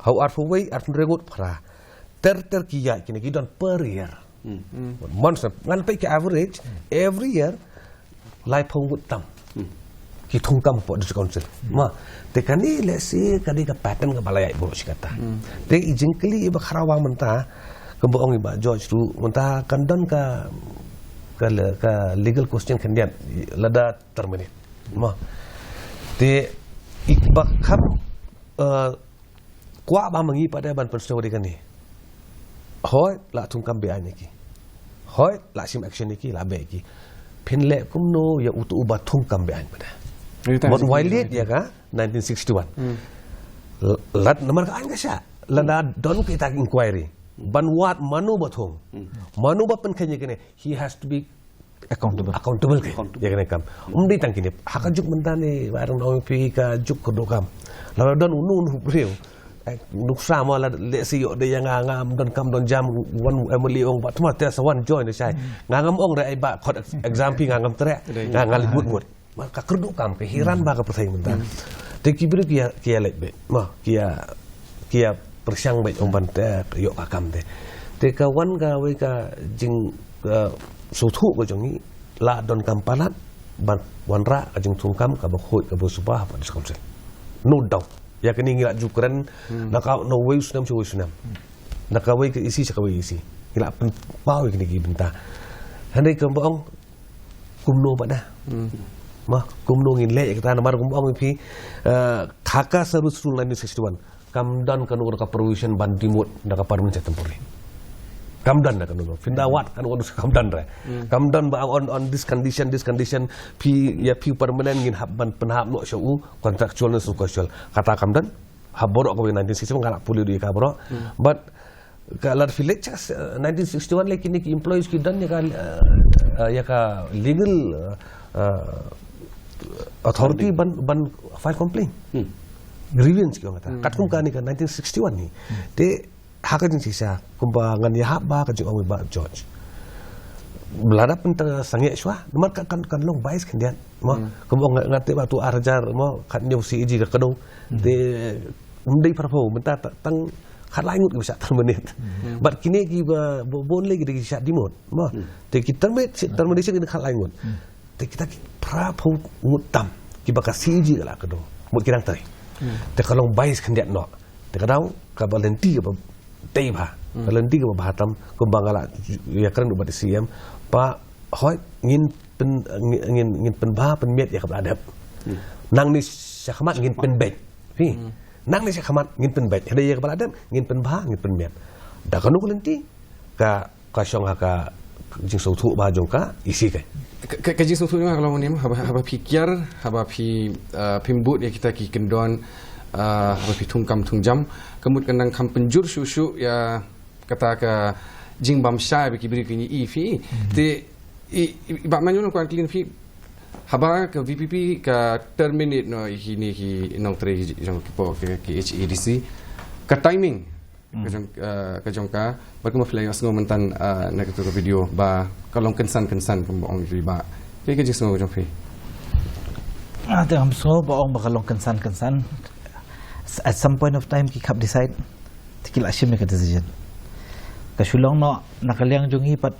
Ha u arphew wei, arphew hynriew ngut, phra. Ter ter ki ïaid, kine ki don per year. Mon snem, ngan peit ka average every year, laiphew ngut tam ki thungkam hapoh District Council. Ma, te kane lehse ka dei ka pattern kaba la ïaid buh shi katta. Te i jingkylli iba khraw mynta, kumba ong i Bah George ruh, mynta kan don ka, ka le-, ka legal question khyndiat, lada terminate. Ma, te iba kham, eh, kwah ba ma ngi pat de ban pynsngew ïa kane. Hooid, la thungkam beaiñ ïa ki. Hooid, la shim action ïa ki, la beh ïa ki. Phin leh kumno ïa uto uba thungkam beaiñ pat de? Bad violate ïa ka nineteen sixty-one. L-, lad namar ka aiñ ka shah. Lada don kita ki inquiry. Ban wad mano ba thung. Mano ba pynkheiñ ïa kane. He has to be accountable. Accountable ke. Accountable. Ïa kane kam. Um dei tang kine. Ha ka juk mynta ne, ba rang nong phi ka juk ka dohkam. Lada don uno uno briew. Eh, nuksa mo la lehse ïoh de ïa nga, ngam don kam don jam, wan M L A ong ba tma te sa wan join de shai. Nga ngam ong re ai ba khot ex-, exam phi nga ngam treh. Nga nga leh mut mut. Ma ka kyrduh kam ka hiran ba ka pyrthei mynta. Te ki briew ki ïa, ki ïa leit beit. Ma ki ïa, ki ïa pyrshang beit ong ban te ïoh ka kam te. Te ka wan kawei ka jing, eh, sngewthuh ka jong ngi la don kam palat ban wanrah ka jingthungkam kaba khuid kaba suba hapoh District Council. No doubt. Ïa kane ngi la ju kren na kawei u snem sha kawei u snem. Na kawei ka E C sha kawei E C. Ngi la pynpaw ïa kine ki bynta. Hynrei kumba ong kumno pat de. Ma, kumno ngin leh ïa kata namar kumba ong ïa phi, eh, ha ka Service Rule nineteen sixty-one. Kam don kano kano ka provision ban demote na ka permanent sha temporary. Kam don na kano kano. Phin da wad kano kano kam don re. Kam don ba on, on this condition, this condition, phi ïa phi permanent ngin hap ban pynhap noh sha u contractual ne sub contractual. Kata kam don. Ha baroh kawei nineteen sixty-one nga la pule ïa ka baroh. But ka lad phi leit sha, eh, nineteen sixty-one lei kine ki employees ki don ïa ka, eh, eh, ïa ka legal, eh, eh, authority ban, ban file complaint. Grievance ki ong kata. Katkum kane ka nineteen sixty-one ni. Te ha ka jingshisha kumba ngan ïahap ba ka jingong i Bah George. Lada pynta sangeh shuwa, namar ka kan, kan long bias khyndiat. Mo, kumba nga, nga tip ba tu ar hajar, mo, khat hynñiew C A G ka kdew. Te, um dei pharphew, mynta ta-, tang khat lai ngut kiba shah terminate. Bad kine kiba, bo-, bun lei ki dei ki shah demote. Mo, te ki terminate, termination ki dei khat lai ngut. Te kita ki pharphew ngut tam, kiba ka C A G ka la kdew. Mut ki dang trei. Te ka long bias khyndiat noh. Te ka dei kaba lynti kaba dei bha. Ka lynti kaba bha tam, kumba nga la ïakren bad C M. Ba hooid ngin pyn-, ngin, ngin, ngin pynbha pynmiat ïa kaba la dep. Nangne shakhmat ngin pynbeit. Phi. Nangne shakhmat ngin pynbeit. Hynrei ïa kaba la dep ngin pynbha ngin pynmiat. Da kano ka lynti ka, ka shong ha ka jingsngewthuh ba jong ka E C ka. Ka, ka, ka jingsngewthuh jong nga ka long ne, haba, haba phi kiar, haba phi, uh, phim bud ïa kita ki kyndon, uh, haba phi thungkam thungjam, ka mut ka nang kham pynjur shuh shuh ïa kata ka jingbam shai ba ki briew ki ngi i phi. Te i, i, i Bah Manyung, ngan kylli phi, haba ka V P P ka terminate noh ïa kine ki nongtrei jong ki, ki H A D C, ka timing ka jong, eh, ka jong ka, bad kumba phi la ïohsngew mynta, eh, na katu ka video ba ka long kynsan kynsan kumba ong phi ba. Kaei ka jingsngew ka jong phi? Ah, te ngam sngew ba ong ba ka long kynsan kynsan. S-, at some point of time ki khap decide. Te ki la shim ïa ka decision. Ka shu long noh na ka liang jong ngi pat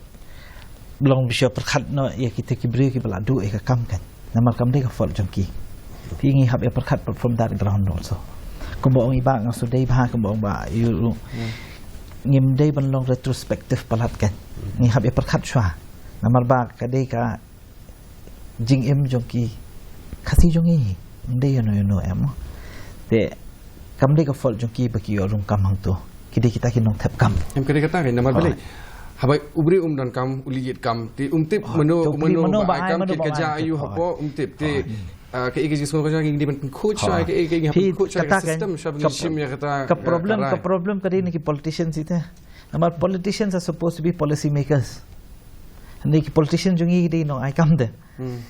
long ba shu pyrkhat noh ïa kita ki briew kiba la duh ïa ka kam kan. Namar kam dei ka fault jong ki. Te ngi hap ïa pyrkhat pat from that ground also. Kumba ong i Bah, nga shu dei bha kumba ong Bah Ïew ruh. Ngim dei ban long retrospective palat kan. Ngi hap ïa pyrkhat shuwa. Namar ba ka dei ka jingim jong ki Khasi jong ngi. Ngim dei ïano ïano em. Te kam dei ka fault jong ki ba ki ïoh rung kam hangto. Ki dei kita ki nongthep kam. Em, ka dei kata ka, namar balei? Haba u briew um don kam, u leit ïit kam, te um tip mano, mano ba ai kam, kit ka jia aïu hapoh, um tip. Te, ah, kaei ka jingsngew ka jong ngi, ngi dei ban pynkhuid shuwa, kaei ka, ngi hap pynkhuid shuwa ka system, shuwa ban shim ïa kata, ka problem, ka problem ka dei na ki politicians ite. Namar politicians are supposed to be policy makers. Hynrei ki politicians jong ngi ki dei nong ai kam te.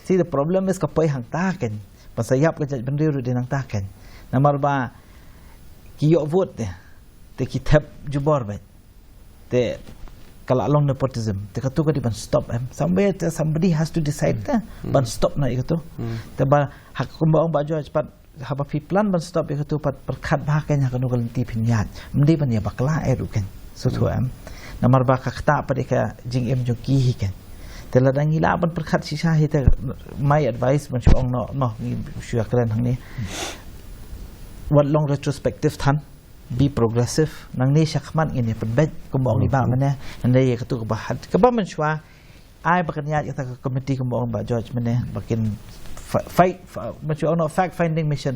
See, the problem is ka poi hangta kan. Ban sa ïap ka jaitbynriew ruh dei nangta kan. Namar ba ki ïoh vote te. Te ki thep jubor beit. Te ka la long nepotism. Te katu ka dei ban stop em. Somewhere te somebody has to decide te. Ban stop noh ïa katu. Te ba ha kumba ong Bah George pat, haba phi plan ban stop ïa katu pat pyrkhat bha kan ha kano ka lynti phin ïaid. Ym dei ban ïa bakla eh ruh kan. Sngewthuh em. Namar ba ka kata pat ïa ka jingim jong ki hi kan. Te lada ngi lah ban pyrkhat shisha hi te, my advice ban shu ong noh noh ngi shu ïa kren hangne. Wat long retrospective than, be progressive. Nangne shakhmat ngin ïa pynbeit kumba ong i Bah mynne. Nangne ïa katu kaba had kaba mynshuwa. Ai ba kan ïaid kata ka committee kumba ong Bah George mynne ba kin fa- fight fa- mynshuwa ong noh fact finding mission.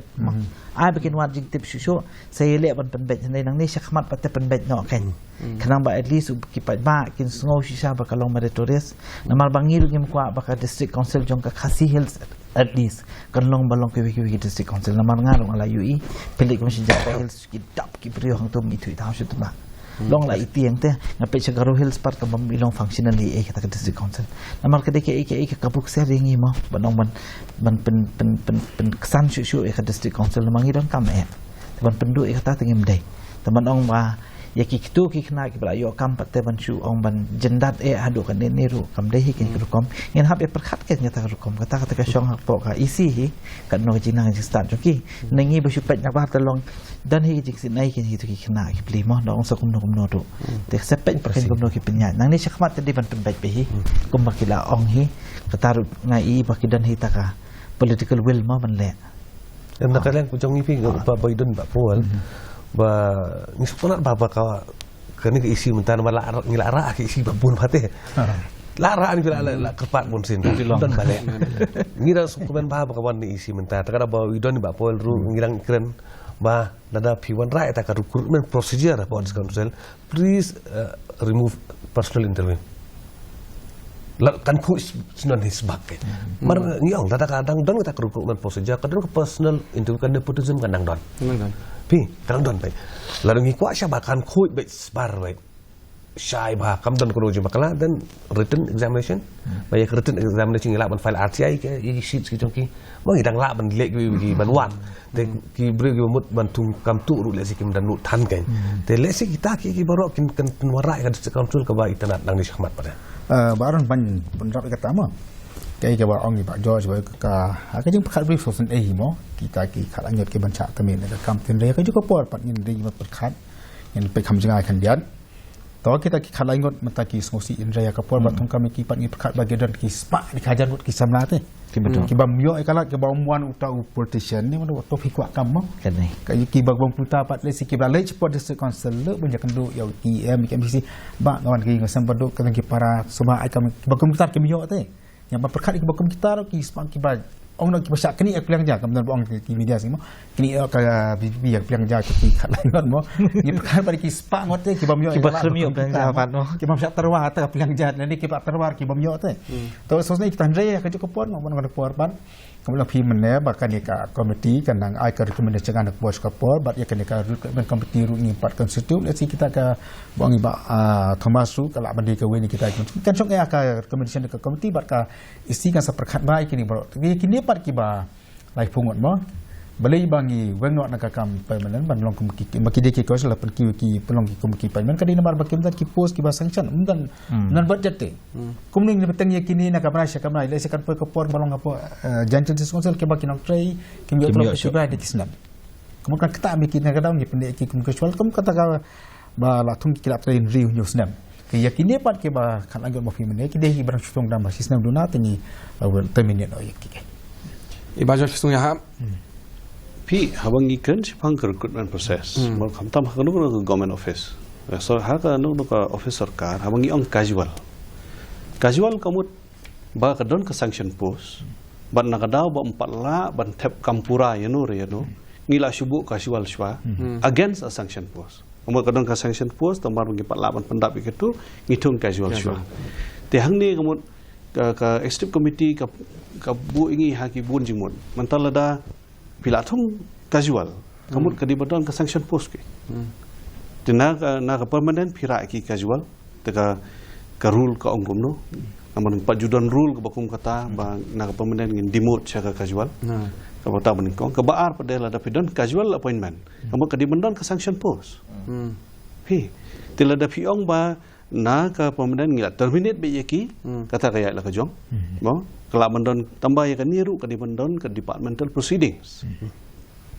Ai ba kin wad jingtip shuh shuh. Sa ïaleh ban pynbeit hangne nangne shakhmat pat te pynbeit noh kan. Khnang ba at least u ki paidbah kin sngew shisha ba ka long meritorious. Namar ba ngi ruh ngim kwah ba ka district council jong ka Khasi Hills at least kan long ba long kiwei kiwei ki district council. Namar nga ruh nga la ïohi phi leit kum sha Jaintia Hills ki dap ki briew hangto, ithuh ithaw shuh tymmen. Long la iti hangte, nga peit sha Garo Hills pat ka bym i long functional ei ei kata ka district council. Namar ka dei kaei kaei ka kabu ksiar ïa ngi mo ban ong ban ban pyn pyn pyn pynksan shuh shuh ïa ka district council namar ngi donkam eh. Te ban pynduh ïa kata te ngim dei. Te ban ong ba ïa ki ktu ki khynnah kiba la ïoh kam pat te ban shu ong ban jyndat eh haduh kane ne ruh kam dei hi. Kane ka rukom ngin hap ïa pyrkhat kan ïa kata ka rukom, kata kata ka shong hapoh ka E C hi. Katno ka jingnang jingstad jong ki. Ne ngi ba shu peit na ba te long don hi ka jingsngew ki, ki khynnah ki pli mo, da ong sa kumno kumno ruh. Te sa peit ba kumno ki pynïaid. Nangne shakhmat te dei ban pynbeit beit hi. Kumba ki la ong hi. Kata ruh nga i ba ki don hi ta ka political will mo ban leh. Em, na ka liang jong ngi phi ba ba i don ba Paul. Ba ngi sngewtynnat ba ba ka kane ka E C mynta namar la ngi la rah ka E C ba bun ba te. La rah ni phi la la kyrpad bun sien. Don ba leh. Ngi da sngewkmen ba ba ka wan ni E C mynta. Ta ka da ba i don ba Paul ruh ngi dang kren ba lada phi wanrah ïa ta ka recruitment procedure hapoh District Council, please, uh, remove personal interview. La kan khuid snon hi sbak ke. Mar ngi ong lada ka dang don kata ka recruitment procedure, ka don ka personal interview, ka nepotism ka dang don. Phi, ka dang don beit. Lada ngi kwah sha ba kan khuid beit sbar beit. Shai ba kam don kano jingmyntoi, then written examination. Ba ïa ka written examination ngi lah ban file R T I ke, ïa ki sheets ki jong ki. Ba ngi dang lah ban leh ki ban wan. Te ki briew ki mut ban thung kam tu ruh lehse kim dang lut than kan. Te lehse kita ki ki baroh kin kan pynwanrah ïa ka District Council kaba itynnad nangne shakhmat pat. Eh, ba Aaron ban pynrap ïa kata mo. Kaei kaba ong i Bah George ba ka, ka jingpyrkhat brief sosyn ei mo. Kita ki khatlai ngut ki ban shah tymmen ka kam tin re ka juk ka por pat ngin ring mat pyrkhat. Ngin pyrkhat jngai khyndiat. To kita ki khatlai ngut mynta ki sngewsih hynrei ha ka por ba thungkam ki pat ngi pyrkhat ba ki don ki spah ki hajar ngut ki samla te. Ki bym ïoh ïa ka lad, ki bym wan uta u politician ne, mano uta phi kwah kam mo. Ka ki ba bym puta pat lehse ki ba leit shapoh District Council leh ban ïakynduh ïa u T M, ïa ka M D C. Ba nga wan ki nga sem ba duk ka ki para suma ai kam ba kum kita kim ïoh te. Ïa ba pyrkhat ïa ki ba kum kita ruh ki spah ki ba ong noh ki ba shah knieh ïa ka pliang ja, kam don ba ong ki media sini mo. Knieh ïa ka B P P ïa ka pliang ja ki khatlai ngut mo. Ngi pyrkhat ba ki spah ngut te ki bym ïoh ïa ka lad, ba kum kita mo. Ki bym shah tyrwa te ka pliang ja, lane ki ba tyrwa ki bym ïoh te. To sosne kita hynrei ïa ka juk ka por mo, ban ka por ban. Kumba la phi mynne ba kane ka committee kan nang ai ka recommendation ka por ka por, bad ïa kane ka recruitment committee ruh ngi pat constitute, lehse kita ka ba ngi ba, ah, Thomas ruh ka lah ban dei kawei na kita kan shong ïa ka recommendation ka committee bad ka E C kan sa pyrkhat ba ïa kine baroh. Ïa kine pat ki ba laiphew ngut mo. Balei ba ngi weng noh na ka kam permanent ban long kum ki, ma ki dei ki course la pyn ki ki pynlong ki kum ki permanent ka dei namar ba kim don ki post ki ba sanction, ym don, ym don budget te. Kumne ngi bteng ïa kine na ka bnai sha ka bnai, lehse kan poi ka por ba long hapoh, eh, Jaintia Hills District Council ki ba ki nongtrei, kim ïoh ki ba ki snem. Kumne kan kata me ki na ka daw ngi pyndep ki kum casual, kum kata ka ba la thung ki la trei hynriew hynñiew snem. Ki ïa kine pat ki ba khatlai ngut mo phi mynne ki dei ki ba dang shu thung dang ba shi snem duna te ngi, eh, wel terminate noh ïa ki. I Bah George sngewthuh ïa ha. Phi, haba ngi kren shaphang ka recruitment process. Mo khamtam ha kano kano ka government office. Eh, so ha kano kano ka office sorkar, haba ngi ong casual. Casual ka mut ba ka don ka sanction post. Bad na ka daw ba ym pat lah ban thep kam pura ïano re ïano. Ngi la shu buh casual shuwa against a sanction post. Ka mut ka don ka sanction post, namar ba ngi pat lah ban pyndap ïa kito, ngi thung casual shuwa. Te hangne ka mut ka, ka executive committee ka, ka buh ïa ngi ha ki bun jingmut. Mynta lada phi la thung casual, ka mut ka dei ba don ka sanction post ki. Te na ka, na ka permanent phi rah ki casual, te ka, ka rule ka ong kumno. Namar pat ju don rule kaba kum kata ba na ka permanent ngin demote sha ka casual. Kaba ta ba nyngkong, kaba ar pat de lada phi don casual appointment. Ka mut ka dei ban don ka sanction post. Phi. Te lada phi ong ba na ka permanent ngi la terminate beit ïa ki, kata ka ïaid la ka jong. Mo, ka lah ban don tang ba ïa kane ruh ka dei ban don ka departmental proceedings.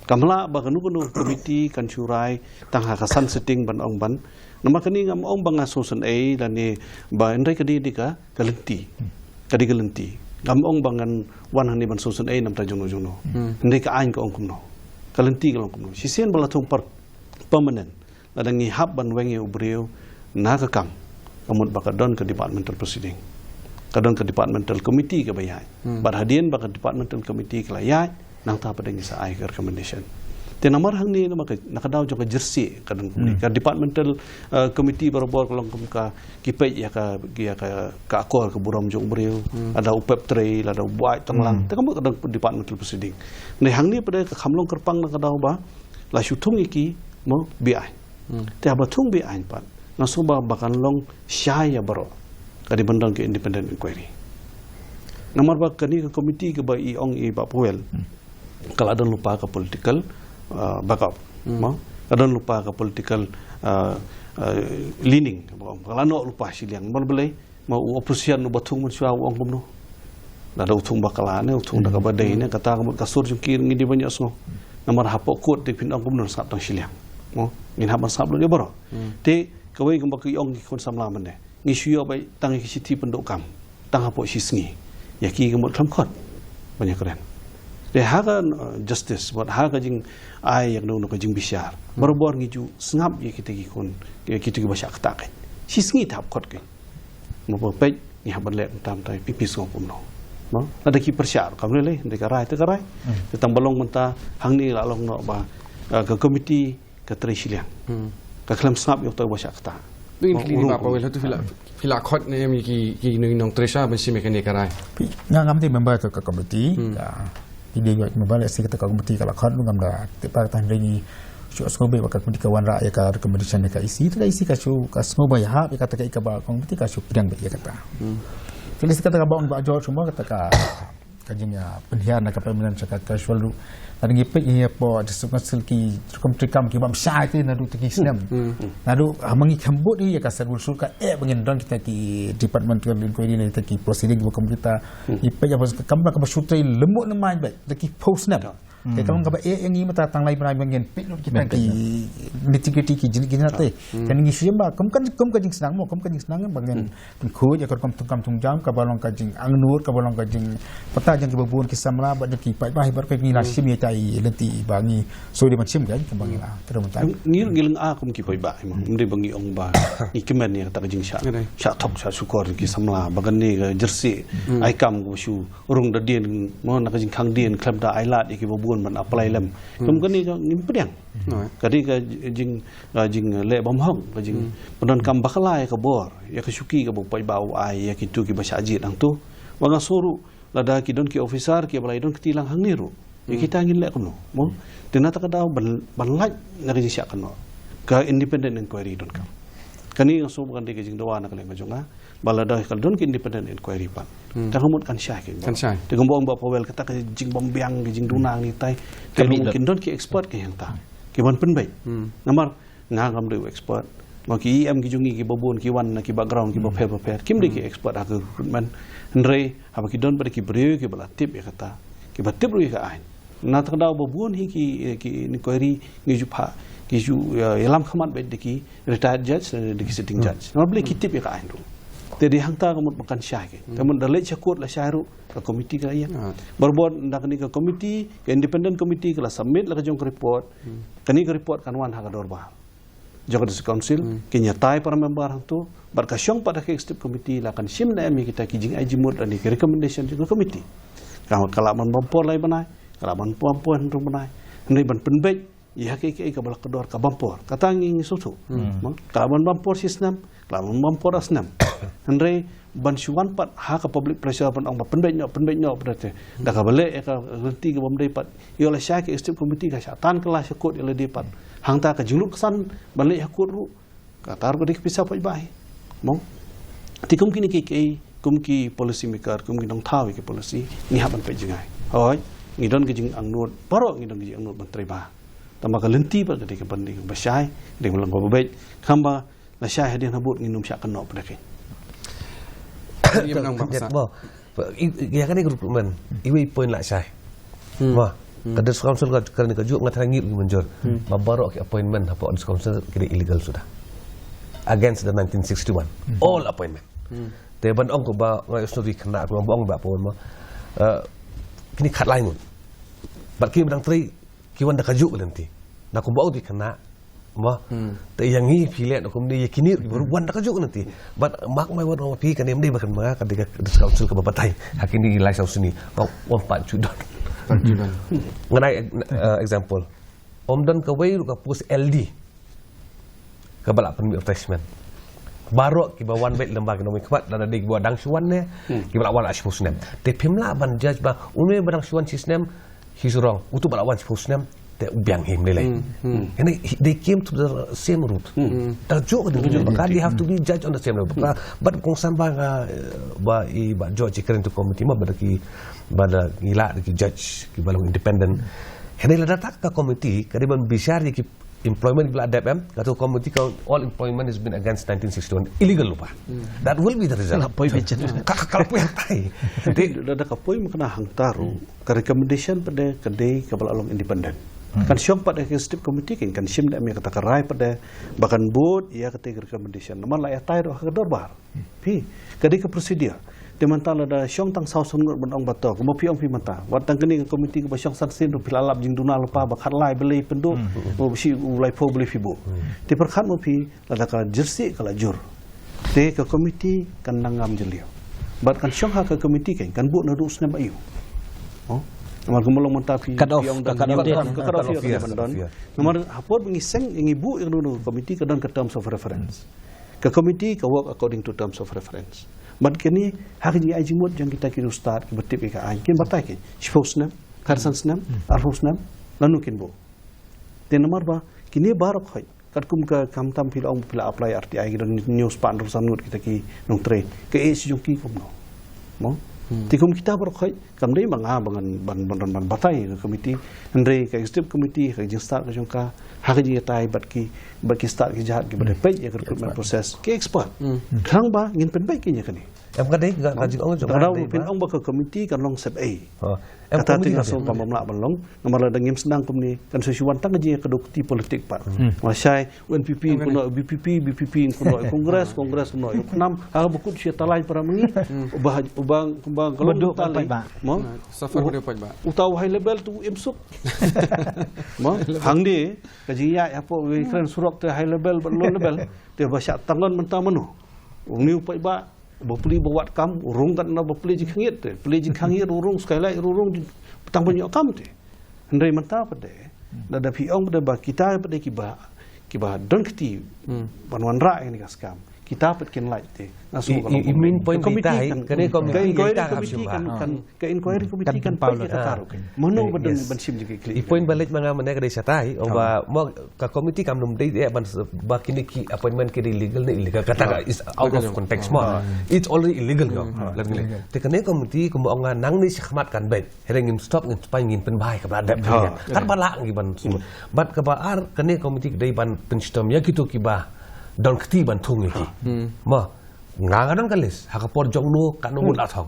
Kam lah ba kano kano committee kan shu rai tang ha ka san sitting ban ong ban Namar kane ngam ong ba nga sngewsynei lane ba hynrei ka dei dei ka ka lynti. Ka dei ka lynti. Ngam ong ba ngan wan hangne ban sngewsynei namar jongno jongno. Hynrei ka aiñ ka ong kumno. Ka lynti ka long kumno. Shisien ba la thung per permanent. Lada ngi hap ban weng ïa u briew na ka kam, ka mut ba ka don ka departmental proceeding. Ka don ka departmental committee kaba ïaid. Bad hadien ba ka departmental committee ka la ïaid, nangta pat ngi sa ai ka recommendation. Te namar hangne namar ka, na ka daw jong ka jersey ka don ka departmental, eh, committee barabor ka long kum ka ki peit ïa ka, ïa ka, ka akor ka burom jong u briew, lada u pep trei, lada u buaid tang lang, te ka mut ka don departmental proceeding. Hynrei hangne pat ka kham long kyrpang na ka daw ba la shu thung ïa ki, mo, be-aiñ. Te haba thung be-aiñ pat, nga sngew ba, ba kan long shai ïa baroh. Ka dei ban don ka independent inquiry. Namar ba kane ka committee kaba i ong i Bah Powell, ka la don lypa ka political, uh, backup. Mo? Ka don lypa ka political, uh, uh, leaning. Ka la noh lypa shiliang. Namar balei, ma u opposition uba thung mynshuwa u ong kumno. Lada u thung bakla ne, u thung da kaba dei ne, kata ka mut ka sur jong ki ngi dei ban ïohsngew. Namar hapoh court te phin ong kumno, sngap tang shiliang. Mo, ngin hap ban sngap lut ïa baroh. Te kawei kumba ki ong ki khun samla mynne, ngi shu ïoh bai tang ïa ki shithi pynduh kam tang hapoh shisngi. Ïa ki ka mut khlem khot ban ïakren. Te ha ka, uh, justice, bad ha ka jingai ïa kano kano ka jingbishar, barabor ngi ju sngap ïa kita ki khun, ïa kita kiba shah ktah kein. Shisngi te hap khot kein. Mo, ba peit ngi hap ban leh kumta, kumta, phi, phi sngew kumno. Mo, lada ki pyrshah kam lei lei, hynrei ka rai te ka rai. Te tang ba long mynta hangne la long noh ba, eh, ka committee ka trei shiliang. Ka khlem sngap ïa uta uba shah ktah. Ngi kylli, Bah Powell, hato phi la, phi la khot ne em ïa ki, ki nong, nongtrei sha ban shim ïa kane ka rai? Nga ngam dei member ka committee. Ka Ki dei ïa member lehse kata ka committee ka la khot ruh ngam da tip ba, tang hynrei ngi shu sngewbha ba ka committee ka wanrah ïa ka recommendation ïa ka E C. Te ka E C ka shu, ka sngewbha ïahap ïa kata ka, ïa kaba committee ka shu pdiang beit ïa kata. Te lehse kata kaba ong Bah George mo, kata ka, ka jing, ïa, pynhiar na ka permanent sha ka casual ruh. Lada ngi peit ïa hapoh District Council ki rukom treikam ki bam shai te naduh te ki snem. Naduh, ha, ma ngi kham bud ïa ka Schedule Six ka eh ba ngin don kita ki departmental inquiry ne kita ki proceeding ba kum kita. Ngi peit ïa ba kam ba, kaba shu trei lyngngoh na mai beit da ki phew snem. Te ka long kaba eh ïa ngi mynta tang lai bnai ba ngin peit lut kita ki nitty gritty ki jingïaid jingïaid te. Te ngi shu ïam ba kum ka, kum ka jingsneng mo, kum ka jingsneng ba ngin pynkhuid ïa ka rukom thungkam thungjam kaba long ka jingangnud, kaba long ka jingpyrta jong kiba bun ki samla bad jong ki paidbah, bad ka ngi la shim ïa kita i lynti ba ngi shu dei ban shim kan, kaba ngi la. Te ruh mynta ngi, ngi lyngngoh kum ki paidbah mo. Ym dei ba ngi ong ba ngi kmen ïa kata ka jingshah, shah thok shah shukor ki samla ba kane ka jersey ai kam kaba shu rung da dien, mo, na ka jingkhang dien, khlem da ai lad ïa kiba bun ban apply lem. Kum kane ka ngim pdiang. Ka dei ka jing, ka jingleh bymhok, ka jingpyndonkam bakla ïa ka bor, ïa ka shuki kaba u paidbah u ai ïa kito kiba shah jied hangto. Ba nga sngew ruh lada ki don ki officer kiba la ïadon kti lang hangne ruh, ïa kita ngin leh kumno, mo? Te na kata ka daw ban, ban lait na ka jingshah kynnoh, ka independent inquiry donkam. Kane nga sngew ba kan dei ka jingdawa na ka liang ka jong nga. Ba lada ka don ka independent inquiry pat, te ka mut kan shai kein. Kan shai. Te kumba ong Bah Powell, kata ka jingbymbiang, ka jingduna ngi tai. Te kin don ki expert kein hangta ki ban pynbeit. Namar nga ngam dei u expert. Ma ki E M ki jong ngi kiba bun ki wan na ki background kiba pher bapher. Kim dei ki expert ha ka recruitment. Hynrei haba ki don pat ki briew kiba la tip ïa kata, kiba tip ruh ïa ka aiñ. Na kata ka daw ba bun hi ki, eh, ki inquiry ngi ju phah, ki ju, eh, ïalam khmat beit da ki retired judge, eh, da ki sitting judge. Namar balei ki tip ïa ka aiñ ruh. Te dei hangta ka mut ba kan shai kein. Ka mut da leit sha court la shai ruh, ka committee ka la ïeng. Barabor na kane ka committee, ka independent committee ka la submit la ka jong ka report. Kane ka report kan wan ha ka dorbar jong ka District Council, kin ïatai para member hangto, bad ka shong pat ha ka executive committee, la kan shim ne em ïa kita ki jingai jingmut lane ki recommendation jong ka committee. Ka, ka lah ban bam por lai bnai, ka lah ban bam por hynriew bnai. Hynrei ban pynbeit ïa kaei kaei kaba la kordor ka bam por. Kata ngi, ngi sngewthuh. Mo? Ka lah ban bam por shi snem, ka lah ban bam por ar snem. Hynrei ban shu wan pat ha ka public pressure ban ong ba pynbeit noh, pynbeit noh, pynbeit te. Da kaba leh ïa ka lynti ka bym dei pat. Ïoh lashai ka executive committee ka shah tan kylla sha court ïa lade pat. Hangta ka jinglut ksan ban leit ha court ruh kata ruh ka dei ka pisa paidbah hi. Mo? Te kum kine kiei kiei, kum ki policy maker, kum ki nongthaw ïa ki policy, ngi hap ban peit jngai. Hooid, ngi don ka jingangnud, baroh ngi don ka jingangnud ban trei bha. Tangba ka lynti pat ka dei ka ban dei kaba shai, dei ban long kaba beit. Khnang ba lashai hadien habud ngin ym shah kynnoh pat da kein. Ïa, Bah Nongbah Sah. Mo, i, i, ïa kane ka recruitment, iwei i point la shai. Mo, ka District Council ka, kane kajuh nga tharai ngi ruh ngi mynjur ba baroh ki appointment hapoh District Council ki dei illegal suda. against the nineteen sixty-one. All appointment. Te ban ong ko ba ngai usno ri kena ko ba ong ba pon mo. Eh, kini khat lai ngut. Bad ki ba dang trei ki wan da kajuh ka lynti. Na ko ba ong ri kena mo. Te yang ngi phi leh na kumne ya kini ri baru wan da kajuh ka lynti. But mark my word, ong phi kane mdei ba kan ma ka dei ka district council ka ba batai. Ha kini lai saw sini. Ong wan pat judon. Ngan ai, eh, example. Ym don kawei ruh ka post L D kaba lah pynmih replacement. Baroh kiba wan beit lem ba ki nongmihkhmat lada dei kiba dang shu wan ne kiba lah wan shiphew snem. Te phim lah ban judge ba une ba dang shu wan shi snem he's wrong, utu ba lah wan shiphew snem te u biang hi, ym lei lei. Kane, he- they came through the same route. Ta jok ka dei ka jok ba ka, they have to be judged on the same level. Ba, ba kongsan ba nga, eh, ba i ba judge i kren tu committee ma ba da ki ba da ngi lah da ki judge kiba long independent. Kane lada tak ka committee ka dei ban bishar ïa ki employment ba la dep em, katu committee ka all employment has been against nineteen sixty-one, illegal ruh ba. That will be the result. Ka la poi bijan. Ka ka la poi tai. Te da da ka poi ma kane hangta ruh ka recommendation pat de ka dei kaba la long independent. Kan shong pat de ka executive committee kan kan shim de me kata ka rai pat de ba kan bud ïa kata ka recommendation. Namar la ïa tai ruh ha ka dorbar. Phi, ka dei ka procedure. Te mynta lada shong tang saw san ngut ban ong ba to, kumba phi ong phi mynta. Wat tang kane ka committee kaba shong san sien ruh phi la lap jingduna lypa ba khatlai balei pynduh, ba shi u laiphew balei phi buh. Te pyrkhat mo phi lada ka jyrsieh ka la jur. Te ka committee kan nang ngam jylliew. Bad kan shong ha ka committee kan, kan buh naduh snem ba ïoh. Oh. Namar kumba long mynta phi Cut off, phi ong ka dang cut off cut date. Off, ka cut off ïoh ka ban don. Namar hapor ba ngi seng ngi buh ïa ka committee ka don ka terms of reference. Ka committee ka work according to terms of reference. Bad kane ha ka jingai jingmut jong kita ki riewstad kiba tip ïa ka aiñ kin batai ki shiphew snem, khatsan snem, arphew snem, lano kin buh. Te namar ba kine baroh khoit katkum ka khamtam phi la ong phi la apply R T I ki don hynñiew spah hynriew san ngut kita ki nongtrei. Ka age jong ki kumno? Mo? Te kum kita baroh khoit kam dei ma nga ba ngan ban ban ban batai ka committee. Hynrei ka executive committee ka jingstad ka jong ka ha ka jingïatai bad ki bad ki stad ki jait kiba dei peit ïa ka recruitment process ki expert. Khnang ba ngin pynbeit ki ïa kane. Em ka dei ka ka jingong jong Ka dei dei phin ba. Ong ba ka committee kan long sep ei. Oh. Em Kata committee te nga ka song dei. Kam bym lah ban long. Namar lada ngim sdang kumne kan shu shu wan tang ka jingïakynduh kti politik pat. Nga shai U N P P Em ka dei. Kumno, U B P P, B P P kumno, Congress, Congress kumno. Ïa khnam ha ba kut shu talai para mangi. Uba uba uba Ba kalong duk tali. Ba ba. Mo? Safar ba duk ba. Uta u high level tu im suk. Mo? Hang de ka jingïa ïa po wi kren surok te high level ba low level. Te ba sha tangon mynta mano. Uni u paidbah ba pli ba wat kam u rung kat na ba pli jingkhangit te. Pli jingkhangit u rung skai lai u rung jing- tang ban ïoh kam te. Hynrei mynta pat de. Da da phi ong pat de ba kita pat de kiba kiba don kti ban wanrah ïa kane ka skam. Kita pat kin lait te. Nga I- sngewbha i- i main point ka committee kita hi, kan- kane ka committee ka inquiry kita ka committee shim kan ba. kan ka inquiry committee Kan kan pynpaw peit la ïa ka ka. Taruh kan. Mano Ah, ba dong yes. ban shim jingkit I point ba leit ma nga mynne ka dei shatai, ong ba mo ka committee kam num dei eh ban s- ba kine ki appointment ki dei legal ne illegal. Kata ka is out of context mo. It's already illegal ka. Lat ngi leh. Te kane committee kumba ong nga nangne shakhmat kan beit. Hynrei ngim stop ngim spine ngim pynbha ïa kaba la dep. Kat ba lah ngi ban. Bad kaba ar kane committee ka dei ban pynshitom ïa kito kiba don kti ban thung ïa ki. Mo. Nga nga don ka list ha ka por jong no ka no la thong.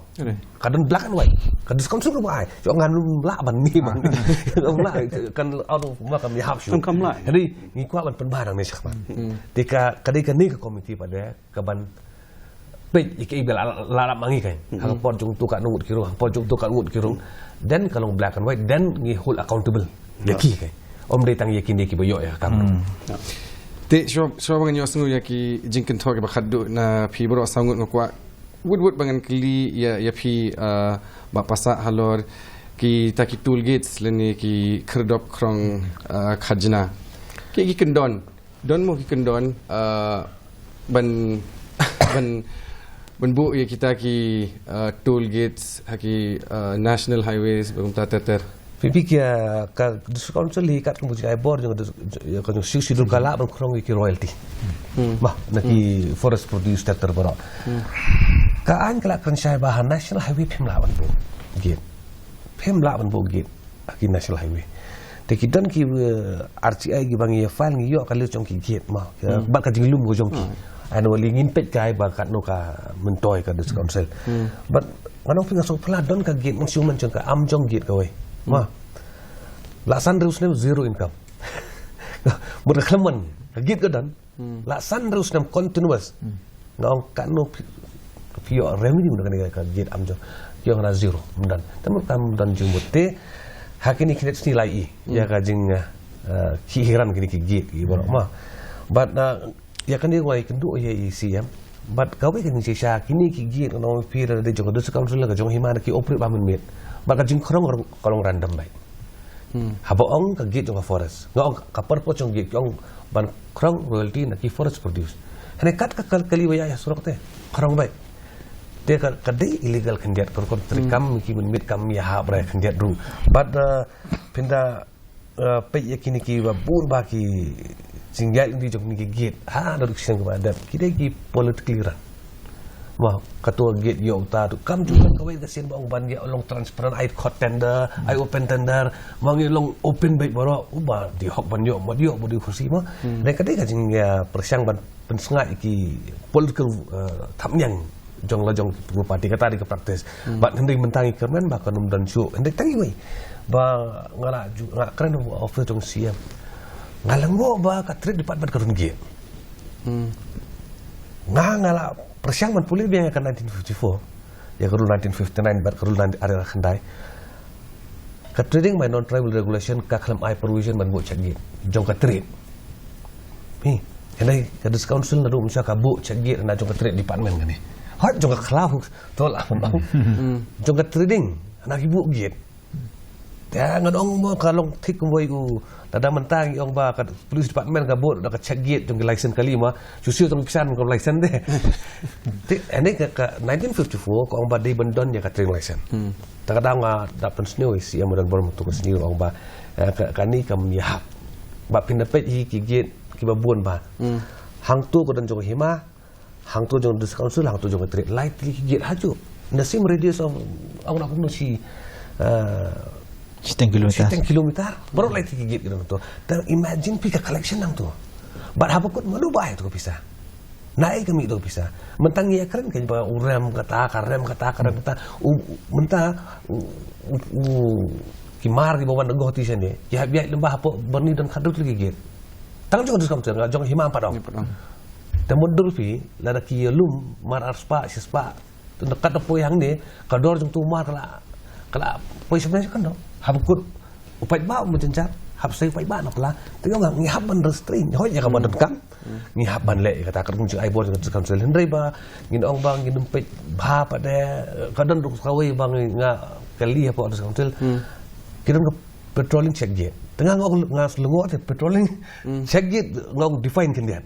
Ka don black and white. Ka district council ka ba ai. Jong nga no lah ban ngi ban. Lah kan out of ma kam ïahap shu. Kam kam lah. Jadi ngi kwah ban pynbha dang ne shakhmat. Te ka ka dei kane ka committee pat de ka ban peit ïa ka email la la la mangi kai. Ha ka por jong tu ka no ngut ki rung, ha ka por jong tu ka no ngut ki rung. Then ka long black and white, then ngi hold accountable. Ïa ki kai. Ym dei tang ïa kine kiba ïoh ïa ka kam. Te shuwa shuwa ba ngan ïohsngew ïa ki jingkynthoh kiba khatduh na phi baroh saw ngut nga kwah wut wut ba ngan kylli ïa ïa phi, ah, Bah Passah halor kita ki toll gates lane ki khyrdop khrong, ah, khajna. Ki ki kyndon don mo ki kyndon, ah, ban ban ban buh ïa kita ki, ah, toll gates ha ki, ah, national highways ba kumta ter ter. Phi phi ki, ah, ka district council hi katkum ka jingai bor jong ka dis- jong ka jong Sixth Schedule ka lah ban khrong ïa ki royalty. Bah na ki forest produce ter ter baroh. Ka aiñ ka la kren shai ba ha national highway phim lah ban buh gate. Phim lah ban buh gate ha ki national highway. Te ki don ki, eh, R T I kiba ngi file ngi ïoh ka list jong ki gate ma. Bad ka jinglum ka jong ki. Annually ngin peit kai ba katno ka myntoi ka district council. Bad nga ong phi nga sngewphylla don ka gate, ngan shu mention ka Amjong gate kawei. Ma. La san hynriew snem zero income. Mut ka khlem man ka gate ka don. La san hynriew snem continuous. Nga ong katno phi, phi ïoh revenue na kane ka gate, am jong. Ki ong na zero, ym don. Te mut kam don jingmut te. Ha kine ki net sni lai i. Ïa ka jing, eh, eh, ki hiran kine ki gate ki baroh ma. But, eh, ïa kane wai kynduh ïa i C M. But kawei ka jingshisha kine ki gate ngan ong phi, la dei jong ka District Council, ka jong hima, ki operate ba mynmiet. But ka jingkhrong ka long random bha. Haba ong ka gate jong ka forest, nga ong ka purpose jong gate, ki ong ban khrong royalty na ki forest produce. Hynrei kat ka kal-, kali ba ïa, ïa surok te khrong bha. Te ka, ka dei illegal khyndiat, ka rukom treikam ki mynmiet kam ïahap re khyndiat ruh. But, uh, pynda, uh, peit ïa kine kiba bun ba ki jingïaid lynti jong kine ki gate ha, da duk shisien kaba dep, ki dei ki politically run. Mo, kato gate ïoh uta tu kam jong kawei ka sien ba ong ban ïa long transparent, ai khot tender, ai open tender, ma ngi long open beit baroh, uba dei hok ban ïoh, ma dei hok, ba dei khorsi mo. Dei ka dei ka jing ïa pyrshang ban pynsngaid ki political, eh, thapniang jong la jong ki party, kata dei ka practice. Bad hynrei mynta ngi kyrmen ba kan ym don shuh, hynrei tang iwei ba nga la ju, nga kren office jong C M. Nga la ngoh ba ka trade department ka run gate. Nga, nga la pyrshang ban pule biang ïa ka nineteen fifty-four, ïa ka rule nineteen fifty-nine bad ka rule nineteen, ar hajar khyndai. Ka Trading by Non-Tribal Regulation ka khlem ai provision ban buh check gate jong ka trade. Hi, hynrei ka District Council naduh mynshwa ka buh check gate na jong ka trade department kane. Hooid jong ka khlaw to la ban ong. Jong ka trading na ki buh gate. Te ngan ong mo ka long thik kumwei u. Lada mynta ngi ong ba ka police department ka buh da ka check gate jong ki license kali ma. Shu siew tang pisa ka license de. Te ane ka, ka nineteen fifty-four ka ong ba dei ban don ïa ka trading license. Ta ka daw nga da pynsniew ïa C M Donbor mynta ka sngi ong ba, eh, ka, kane kam ïahap. Ba phin da peit hi ki gate kiba bun ba. Hangto ka don jong ka hima, hangto jong District Council, hangto jong ka trade, lai tylli ki gate ha ju. Na same radius of, ong na kumno shi, eh, shiteng kilometer. Shiteng kilometer. Baroh lai tylli ki gate ki don to. Te imagine phi ka collection nangto. Bad haba kut mano ba ai to ka pisa. Na ei ka mih to ka pisa. Mynta ngi ïa kren ka ba u rem kata, ka rem kata, ka rem kata. U, u, mynta u, u, u, ki mar kiba wan na goh ti shane. Ki hap ïaid lyngba hapoh Byrni don khadduh tylli ki gate. Tang jong District Council, jong hima pat ong. Hima pat ong. Te mut dur phi, lada ki ïalum mar ar spah, shi spah. Te na kat da poi hangne, ka dor jong tu mar ka la, ka la poi shane shane kan dong. Haba kut u paidbah u jynjar, hap sei u paidbah na pla. Te ong ngi hap ban restrain, hooid ïa kaba donkam. Ngi hap ban leh ïa kata, ka kum jong ai bor jong District Council. Hynrei ba ngin ong ba ngin ym peit bha pat de, ka don ruh kawei ba ngi, nga kylli hapoh District Council. Ki don ka patrolling check gate. Te nga ong, nga sngew te patrolling check gate nga ong define khyndiat.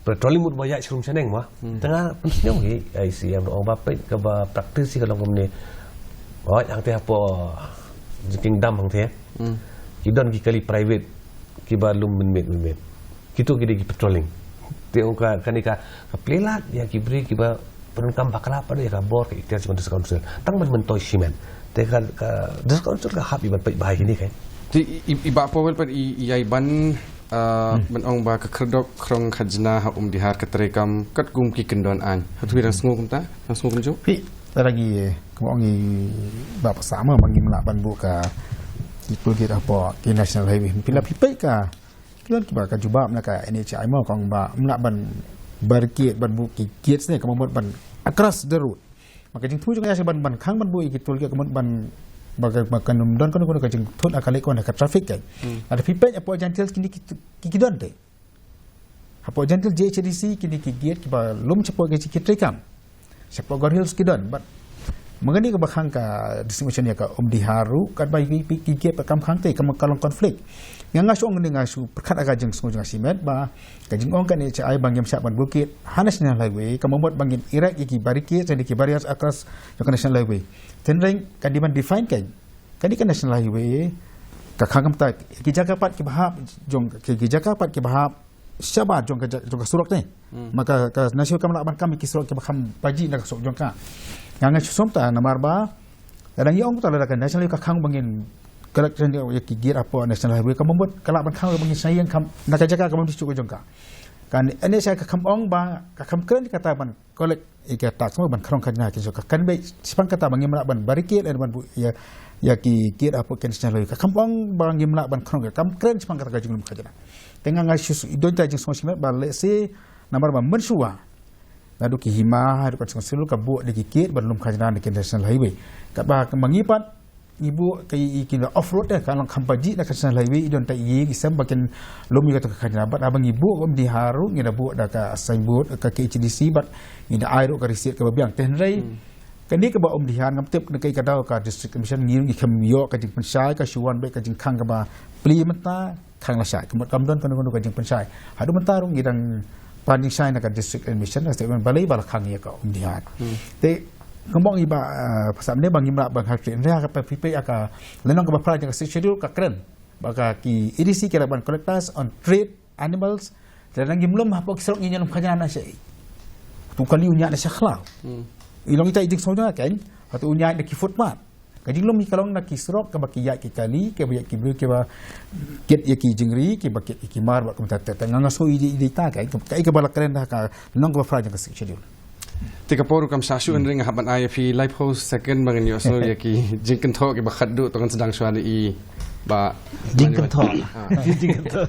Patrolling mut ba ïaid shrum shaneng ma. Te nga pynsngew hi, ai C M ong ba peit kaba practice hi ka long kumne. Hooid hangte hapoh Kingdom hangte. Ki don ki kali private kiba lum mynmiet mynmiet. Kito ki dei ki patrolling. Te ong ka, kane ka, ka plie lad ïa ki briew kiba pyndonkam bakla pat ïa ka bor ka ikhtiar jong District Council. Tang ban myntoi shimet. Te ka, ka District Council ka hap ïa ban peit bha ïa kine kai. Te i, i, i Bah Powell pat i, i ïai ban, ah, ban ong ba ka khyrdop khrong khajna ha Umdihar ka treikam katkum ki kyndon aiñ. Hato phi dang sngew kumta? Dang sngew kumjuh? Phi, lada ngi, kumba ong i Bah Passah ma, ba ngim lah ban buh ka, ki toll gate hapoh ki National Highway. Phi lah phi peit ka, ki don kiba ka jubab na ka N H A I mo, ka ong ba ym lah ban barricade, ban buh ki gate ne, ka mut ban across the road. Ma ka jingthmu jong ka ïa ban, ban khang ban buh ïa ki toll gate, ka mut ban, ba ka, ba kan ym don kano kano ka jingthut ha ka leit ka wan ka traffic ka. Lada phi peit hapoh Jaintia Hills kine ki, ki, ki don te. Hapoh Jaintia Hills J H A D C kine ki gate kiba lum shapoh ki, ki treikam. Shapoh Garo Hills ki don, but ma kane kaba khang ka District Mission ïa ka Umdihar ruh, katba ki, ki, ki gate pat kam khang te, ka long conflict. Nga, nga shu ong ne, nga shu pyrkhat ha ka jingsngew jong nga shimet ba ka jingong ka N H A I ba ngim shah ban buh gate ha National Highway, ka mut ba ngin erect ïa ki barricade, ïa ki barriers across jong ka National Highway. Hynrei ka dei ban define ka, ka dei ka National Highway, ka khang kumta, ki jaka pat kiba hap jong, ki, ki jaka pat kiba hap shabar jong ka ja-, jong ka surok te. Ma ka, ka National Highway kam lah ban kam ïa ki surok kiba kham baji na ka surok jong ka. Nga, nga shu sngew ta namar ba lada ngi ong ta lada ka National Highway ka khang ba ngin collect ïa ki gate hapoh National Highway, ka mut ka lah ban khang ba ngin shna ïing kham na ka jaka kaba ym dei shuh ka jong ka. Ka N H A I ka kham ong ba ka kham kren kata ban collect ïa ka tax mo, ban khrong khajna ki jong ka, kan beit shaphang kata ba ngim lah ban barricade lane ban buh ïa, ïa ki gate hapoh ki National Highway. Ka kham ong ba ngim lah ban khrong, ka kham kren shaphang kata ka jinglum khajna. Te nga nga shu i don ta jingsngewsih met ba lehse namar ba mynshuwa naduh ki hima haduh ka council ka buh da ki kit ban lum khajna na ki national highway. Katba ka mangi pat ngi buh ka i ki off road eh ka long kham paji na ka national highway i don ta i ki sem ba kin lum i ka khajna bad haba ngi buh ka Umdihar ruh ngi da buh da ka signboard ka K H A D C bad ngi da ai ruh ka receipt kaba biang te hynrei kane kaba Umdihar ngam tip na kai ka daw ka district commission ngi ngi khem ïoh ka jingpynshai ka shu wan bad ka jingkhang kaba pli mynta khang lashai ka mut kam don kano kano ka jingpynshai. Haduh mynta ruh ngi dang pan jingshai na ka district commission na statement balei ba la khang ïa ka Umdihar. Te kumba ngi ba pasal ne ba ngi mra ba ngi hap ri ka pa pipe aka lenong kaba phra jong ka sixth schedule ka kren ba ka ki A D C ki la ban collectors on trade animals. Te nang ngim lum hapoh ki surok ngi ñialum khajna na sha i. Tu kali u ñiah na sha khlaw. I long ita i jingsngew jong nga kan. Hatu u ñiah na ki footpath. Ka jinglum hi ka long na ki surok kaba ki ïaid ki kali kaba ïaid ki briew kiba kit ïa ki jingri kiba kit ïa ki mar bad kumta te nga nga sngew i dei i dei ta kan. Ka i kaba la kren da ka nong kaba phra jong ka sixth schedule. Te ka por kam sa shu hynrei nga hap ban ai ïa phi laiphew second ba ngin ïohsngew ïa ki jingkynthoh kiba khatduh to ngan sdang shuwa da i ba Jingkynthoh. Jingkynthoh.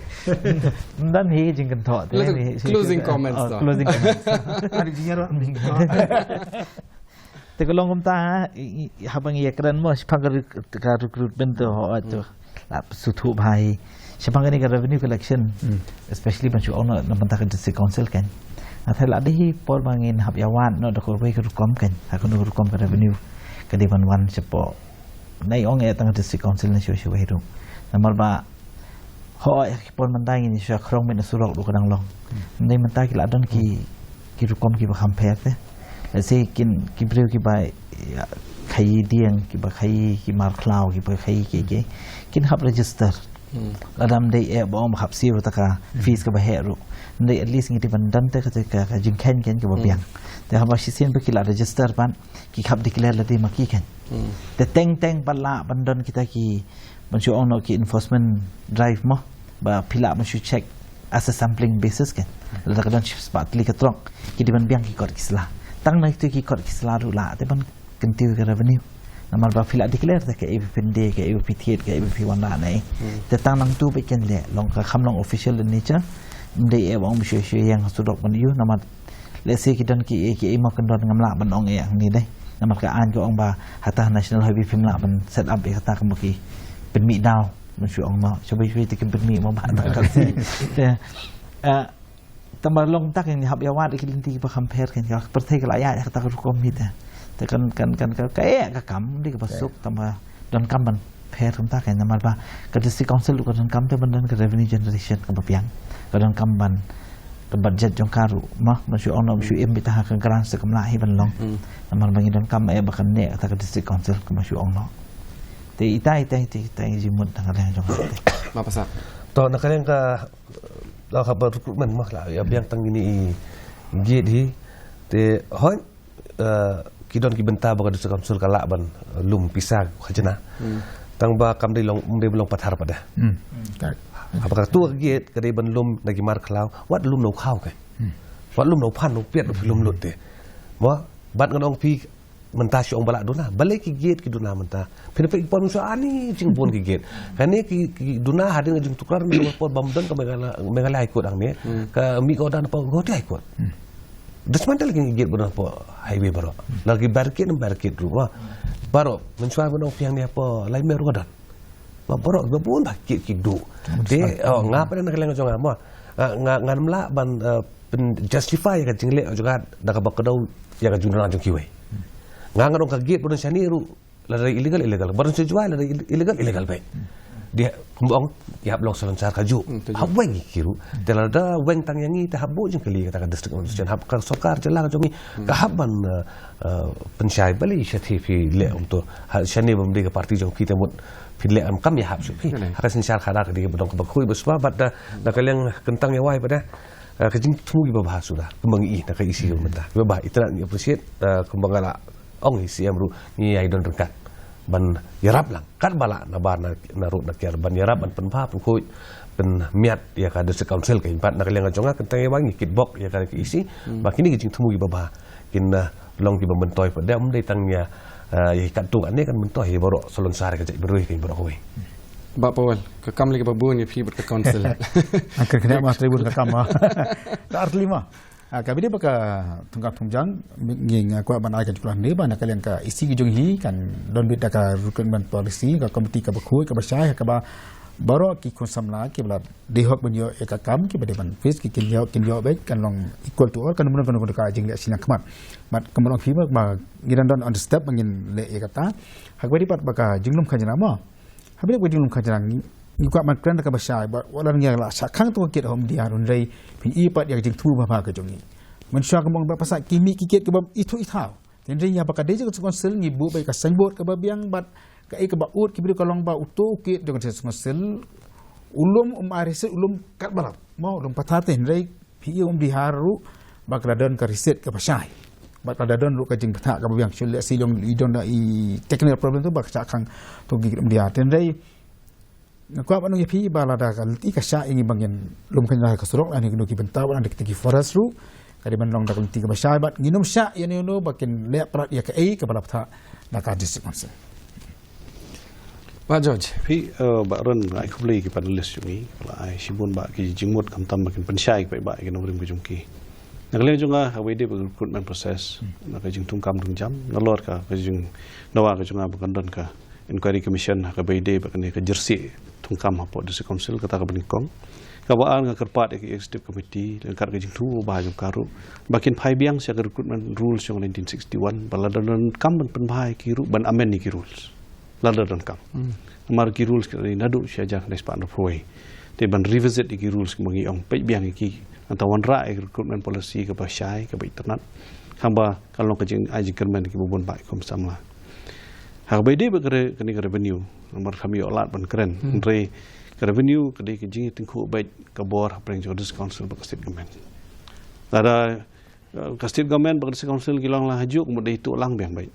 Ym don hi jingkynthoh te. Closing comments. Closing comments. Ada jingkynthoh. Te ka long kumta haba ngi ïakren mo shaphang ka recruitment to ho to la suthu bha hi shaphang kane ka revenue collection, especially ban shu ong na bynta ka district council kan. Nga tharai la dei hi por ba ngin hap ïa wad noh da kawei ka rukom kan ha kano ka rukom ka revenue ka dei ban wan shapoh nai ong ïa tang ka district council na shu shu wei ruh namar ba Hooid, ha ki por mynta ngin ïa shu khrong met na surok ruh ka dang long. Mynta mynta ki la don ki ki rukom kiba kham pher te. Let's say kin ki briew kiba ïa khaïi dieng kiba khaïi ki mar khlaw kiba khaïi ki ki kin hap register. Lada ym dei eh ba ong ba hap siew ruh ta ka fees kaba heh ruh. Ym dei at least ngi dei ban don te ka ka jingkheiñ kheiñ kaba biang. Te haba shisien ba ki la register ban ki hap declare lade ma ki kheiñ. Te teng teng ba la ban don kita ki ban shu ong noh ki enforcement drive mo ba phi lah ban shu check as a sampling basis kan. Lada ka don shispah tylli ka trok ki dei ban biang ki kot ki sla. Tang na kitu ki kot ki sla ruh lah te ban kyntiew ka revenue. Namar ba phi lah declare te kaei ba phin die kaei ba phi thied kaei ba phi wanrah na ei. Te tang nangtu ba kin leh long ka kham long official in nature. Ym dei eh ba ong ba shu shu ïeng ha surok ban ïoh namar Let's say ki don ki ki imo kan don ngam lah ban ong ïa ngi dei. Namar ka aiñ ka ong ba hata national highway phim lah ban set up ïa kata ka mo ki pynmih daw ban shu ong no. Shu bai shu te ki pynmih mo ba ta ka si. Te tang ba long tak ngi hap ïa wad ki lynti ba kham pher kan ka pyrthei ka la ïa ïa kata ka rukom hi te. Te kan kan kan ka ka ïa ka kam dei ka ba suk tang ba don kam ban pher kumta kan namar ba ka district council ruh ka don kam te ban don ka revenue generation ka ba biang ka don kam ban ka budget jong ka ruh ma ban shu ong noh ban shu im bita ha ka grant se kam lah hi ban long. Namar ba ngi don kam eh ba kan ne kata ka district council ka ban shu ong noh. Te ita ita ita ita i jimut tang ka leng jong ka te. Ma pasa. To na ka leng ka la ka ba recruitment ma la ïa biang tang ini i gate hi te hoi ki don ki bynta ba ka district council ka lah ban lum pisa khajna. Tang ba kam dei long um dei long pathar pada. Apa ka tu ka gate ka dei ban lum na ki mar khlaw wat lum no khaw ka. Wat lum no phan no piat no lum lut te. Mo bat ngan ong phi mynta shi ong ba lah duna balei ki gate ki duna mynta. Phi na phi pon shu ani jing pon ki gate. Kane ki duna hadin jing tukar ni por bam don ka Meghalaya High Court ang ne ka mi ko dan pa Guwahati High Court. Dismantle ki gate ba don hapoh highway baroh. Lada ki barricade em barricade ruh. Baroh mynshwa ba don piang ni hapoh Laitmur ruh ka don. Baroh ba bun ba ki ki du. Te nga pat na ka liang jong nga mo nga ngan mlah ban pyn justify ka jingleh jong nga da kaba kdew ïa ka jingduna jong kiwei. Nga nga don ka gate ba don shane ruh. Lada illegal illegal baroh shu jual lada illegal illegal bek. Dia kumba ong ki hap long salonsar ka ju hap weng ki ruh. Te lada weng tang ïa ngi te hap buh jingkylli kata ka district administration hap ka sorkar jylla ka jong ngi ka hap ban pynshai balei sha te phi leh ong to. Shane bym dei ka party jong phi te mut phi leh am kam ïa hap shu phi ha ka synshar khadar ka dei ba dong kaba khui ba sma bad da ka liang kyntang ïa wai bad da ka jingthmu kiba bha suda kumba ngi i na ka isi ka mynta kiba bha ita ngi appreciate kumba nga la ong hi C M ruh ngi ïai don ryngkat ban ïarap lang katba lah na bar na ruh na kiar ban ïarap ban pynbha pynkhuid pynmiat ïa ka district council ka imat na ka liang jong nga kyntang ïa ba ngi kitbok ïa ka isi ba kini ki jingthmu kiba bha kin long kiba myntoi pat dei um dei tang ïa ïa katto katne kan myntoi ïa baroh salonsar ka jaitbynriew ka baroh kawei. Bah Powell, ka kam lei kaba bun ïa phi bad ka council. Angker kena ma tribun ka kam ma. Ta artylli ma. Ah, ka bide ba ka thungkam thungjang, ngi nga kwah ban ai ka jingkular ne ba na ka liang ka E C ki jong hi kan don bit da ka recruitment policy, ka committee kaba khuid kaba shai, kaba baroh ki khun samla kiba la dei hok ban ïoh ïa ka kam, kiba dei ban face ki kin ïoh, kin ïoh beit, kan long equal to all, kan don, kan don ka jingleh shisha khmat. Bad ka mrong phi ba ngi dang don on the step ba ngin leh ïa kata. Ha kaba dei pat ba ka jinglum khajna mo. Ha bide ka jinglum khajna ngi, ngi kwah ban kren da kaba shai, ba wat la ngi la shah khang to ka kit ha Umdiyar, hynrei phin i pat ïa ka jingthmu ba bha ka jong ngi. Mynshuwa ka mong ba pasa ki mih ki kit kaba ithuh ithaw. Hynrei ïa ba ka dei jong ka council ngi buh beit ka signboard kaba biang bad kaei kaba ud, ki briew ka long ba uto u kit jong ka council u lum um ai receipt, u lum katba lap. Mo, u lum pathar te, hynrei phi ïohi Umdiyar ruh ba ka la don ka receipt kaba shai. Ba ka la don ruh ka jingbthah kaba biang, shu leh sha i long i don da i technical problem tu ba ka shah khang to ki Umdiyar. Hynrei nga kwah ban ong ïa phi ba lada ka lynti ka shah ïa ngi ba ngin lum khajna ha ka surok lane kino ki bynta, ba lada kita ki forest ruh, ka dei ban long da ka lynti kaba shai bad ngin ym shah ïa nino ba kin leh prat ïa kaei kaba la bthah da ka district council. Bah George. Phi, eh, Bah Ron, nga ai khublei ki panelist jong ngi, ba la ai shibun bah ki jingmut khamtam ba kin pynshai ki paidbah ïa ki nongrim ki jong ki. Na ka liang jong nga, ha kaba ïadei bad ka recruitment process, na ka jingthungkam thungjam, nalor ka, ka jingdawa ka jong nga ba kan don ka inquiry commission, ha kaba ïadei bad kane ka jersey thungkam hapoh District Council, kata kaba nyngkong. Kaba ar, nga kyrpad ïa ka executive committee, ryngkat ka jingthmu ba ha jong ka ruh, ba kin phai biang sha ka recruitment rules jong nineteen sixty-one, ba lada donkam ban pynbha ïa ki ruh, ban amend ïa ki rules. Lada donkam. Hmm. Namar ki rules ki naduh shi hajar khyndai spah hynriewphew wei. Te ban revisit ïa ki rules kiba ngi ong, peit biang ïa ki. Nangta wanrah ïa ka recruitment policy kaba shai, kaba itynnad. Haba kan long ka jingai jingkyrmen ïa kiba bun bah kum samla. Ha kaba ïadei bad ka re-, kane ka revenue, namar kam ïoh lad ban kren. Hmm. Hynrei ka revenue ka dei ka jingïatyngkhuh beit ka bor hapdeng jong ka District Council bad ka State Government. Lada, eh, ka State Government bad ka District Council ki long lang hajuh, ka mut dei tuh lang biang beit.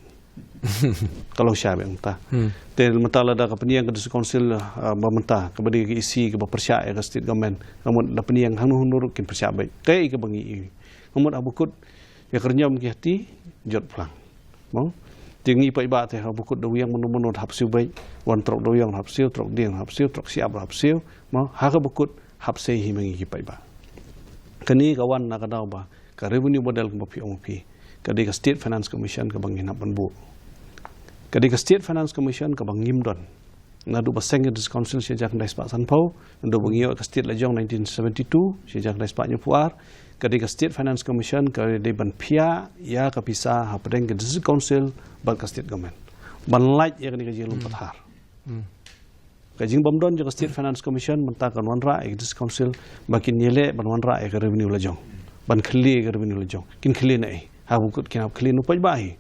Ka long shai beit mynta. Hmm. Te mynta lada ka pynïeng ka District Council, eh, ba mynta kaba dei ka E C kaba pyrshah ïa ka State Government, ka mut da pynïeng hangno hangno ruh kin pyrshah beit. Kaei kaba ngi i. Ka mut haba kut ïa ka rynïeng ki hati, jot phlang. Mo? Te ngi paidbah te haba kut da wiang mano mano hap siew beit, wan trok da wiang hap siew, trok dieng hap siew, trok shyiap hap siew, mo? Ha kaba kut hap sei hi ma ngi ki paidbah. Kane ka wan na ka daw ba ka revenue model kaba phi ong phi, ka dei ka State Finance Commission kaba ngin hap ban buh. Ka dei ka State Finance Commission kaba ngim don. Naduh ba seng ka District Council shi hajar khyndai spah sanphew, naduh ba ngi ïoh ka state la jong nineteen seventy-two, shi hajar khyndai spah hynñiewphew ar, ka dei ka State Finance Commission ka dei ban phiah ïa ka pisa hapdeng ka District Council bad ka State Government. Ban lait ïa kane ka jinglum pathar. Hmm. Ka jingbymdon jong ka State Finance Commission mynta kan wanrah ïa ka District Council ba kin ïaleh ban wanrah ïa ka revenue la jong. Ban khlieh ïa ka revenue la jong. Kin khlieh na ei? Haba kut kin hap khlieh na u paidbah hi.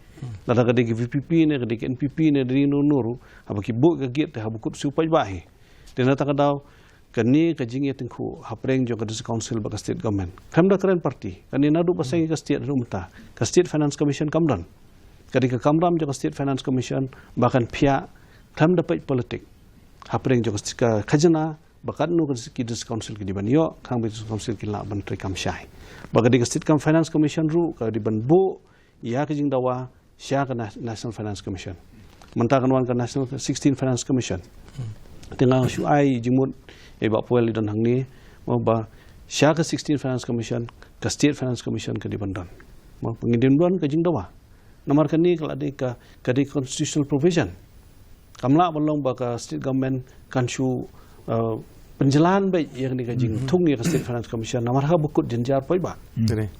Lada ka dei ka V P P ne, ka dei ka N P P ne, dei no no ruh, haba ki buh ka gate te haba kut shu paidbah hi. Te na kata ka daw, kane ka jingïatyngkhuh hapdeng jong ka District Council bad ka State Government. Khlem da kren party, kane naduh ba seng ka state haduh mynta. Ka State Finance Commission kam don. Ka dei ka kamram jong ka State Finance Commission ba kan phiah khlem da peit politik hapdeng jong ka khajna ba katno ka District Council ki dei ban ïoh, khnang ba District Council kin lah ban treikam shai. Ba ka dei ka State Finance Commission ruh ka dei ban buh ïa ka jingdawa sha ka Na-, National Finance Commission. Mynta kan wan ka National, sixteen Finance Commission. Te nga shu ai jingmut ïa i Bah Powell i don hangne, mo, ba sha ka sixteen Finance Commission, ka State Finance Commission ka dei ban don. Mo, ngin dei ban don ka jingdawa. Namar kane ka la dei ka, ka dei constitutional provision. Kam lah ban long ba ka State Government kan shu, uh, pynjlan beit ïa kane ka jingthung ïa ka State Finance Commission. Namar haba kut jynjar paidbah.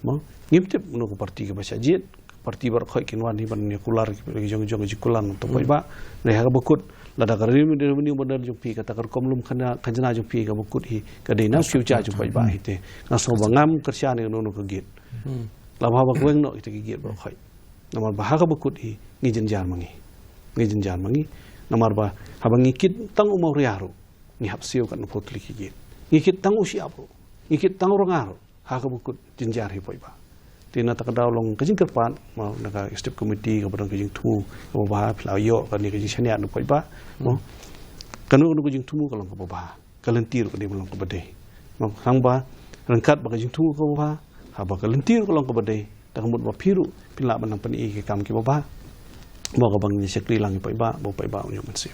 Mo, ngim tip mano ka party kaba shah jied. Party baroh khoit kin wan hi ban ïa kular ki jong jong ka jingkular na u paidbah. Hynrei haba kut, lada ka revenue, revenue model jong phi, kata ka rukom lum khajna, khajna jong phi kaba kut hi, ka dei na u future jong u paidbah hi te. Nga sngew ba ngam kyrshan ïa kano kano ka gate. Lada haba ka weng noh kita ki gate baroh khoit. Namar ba ha kaba kut hi, ngi jynjar ma ngi. Ngi jynjar ma ngi. Namar ba haba ngi kit tang u Mawria ruh, ngi hap siew katno phew tylli ki gate. Ngi kit tang u Shyiap ruh, ngi kit tang u Rnga ruh, ha kaba kut jynjar hi paidbah. Te na kata ka daw long ka jingkyrpad, mo, na ka executive committee kaba don ka jingthmu kaba bha, phi la ïoh kane ka jingshaniah na paidbah, mo. Kano kano ka jingthmu ka long kaba bha. Ka lynti ruh ka dei ban long kaba dei. Mo, khnang ba ryngkat bad ka jingthmu kaba bha, haba ka lynti ruh ka long kaba dei, te ka mut ba phi ruh phin lah ban nang pyni ïa ki kam kiba bha. Mo, kaba ngin shakri lang ïa u paidbah, ba u paidbah un ïoh mynsiem.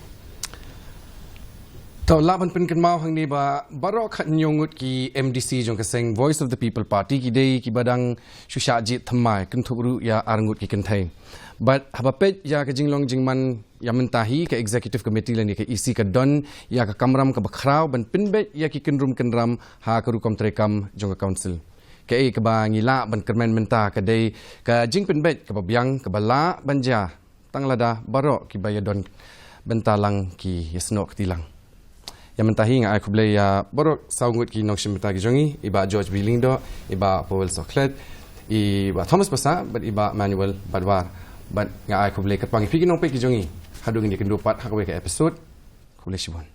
To lah ban pynkynmaw hangne ba baroh khatnyiaw ngut ki M D C jong ka seng Voice of the People Party ki dei kiba dang shu shah jied thymmai, kynthup ruh ïa ar ngut ki kynthei. Bad haba peit ïa ka jinglong jingman ïa mynta hi, ka Executive Committee lane ka E C ka don ïa ka kamram kaba khraw ban pynbeit ïa ki kynrum kynram ha ka rukom treikam jong ka Council. Kaei kaba ngi lah ban kyrmen mynta ka dei ka jingpynbeit kaba biang kaba lah ban jia tang lada baroh kiba ïadon bynta lang ki ïasnoh kti lang. Ïa mynta hi nga ai khublei ïa baroh saw ngut ki nongshim bynta ki jong ngi, i Bah George B Lyngdoh, i Bah Powell Sohkhlet, i Bah Thomas Passah bad i Bah Manuel Badwar. Bad nga ai khublei kyrpang ïa phi ki nongpeit ki jong ngi. Haduh ngin ïakynduh pat ha kawei ka episode. Khublei shibun.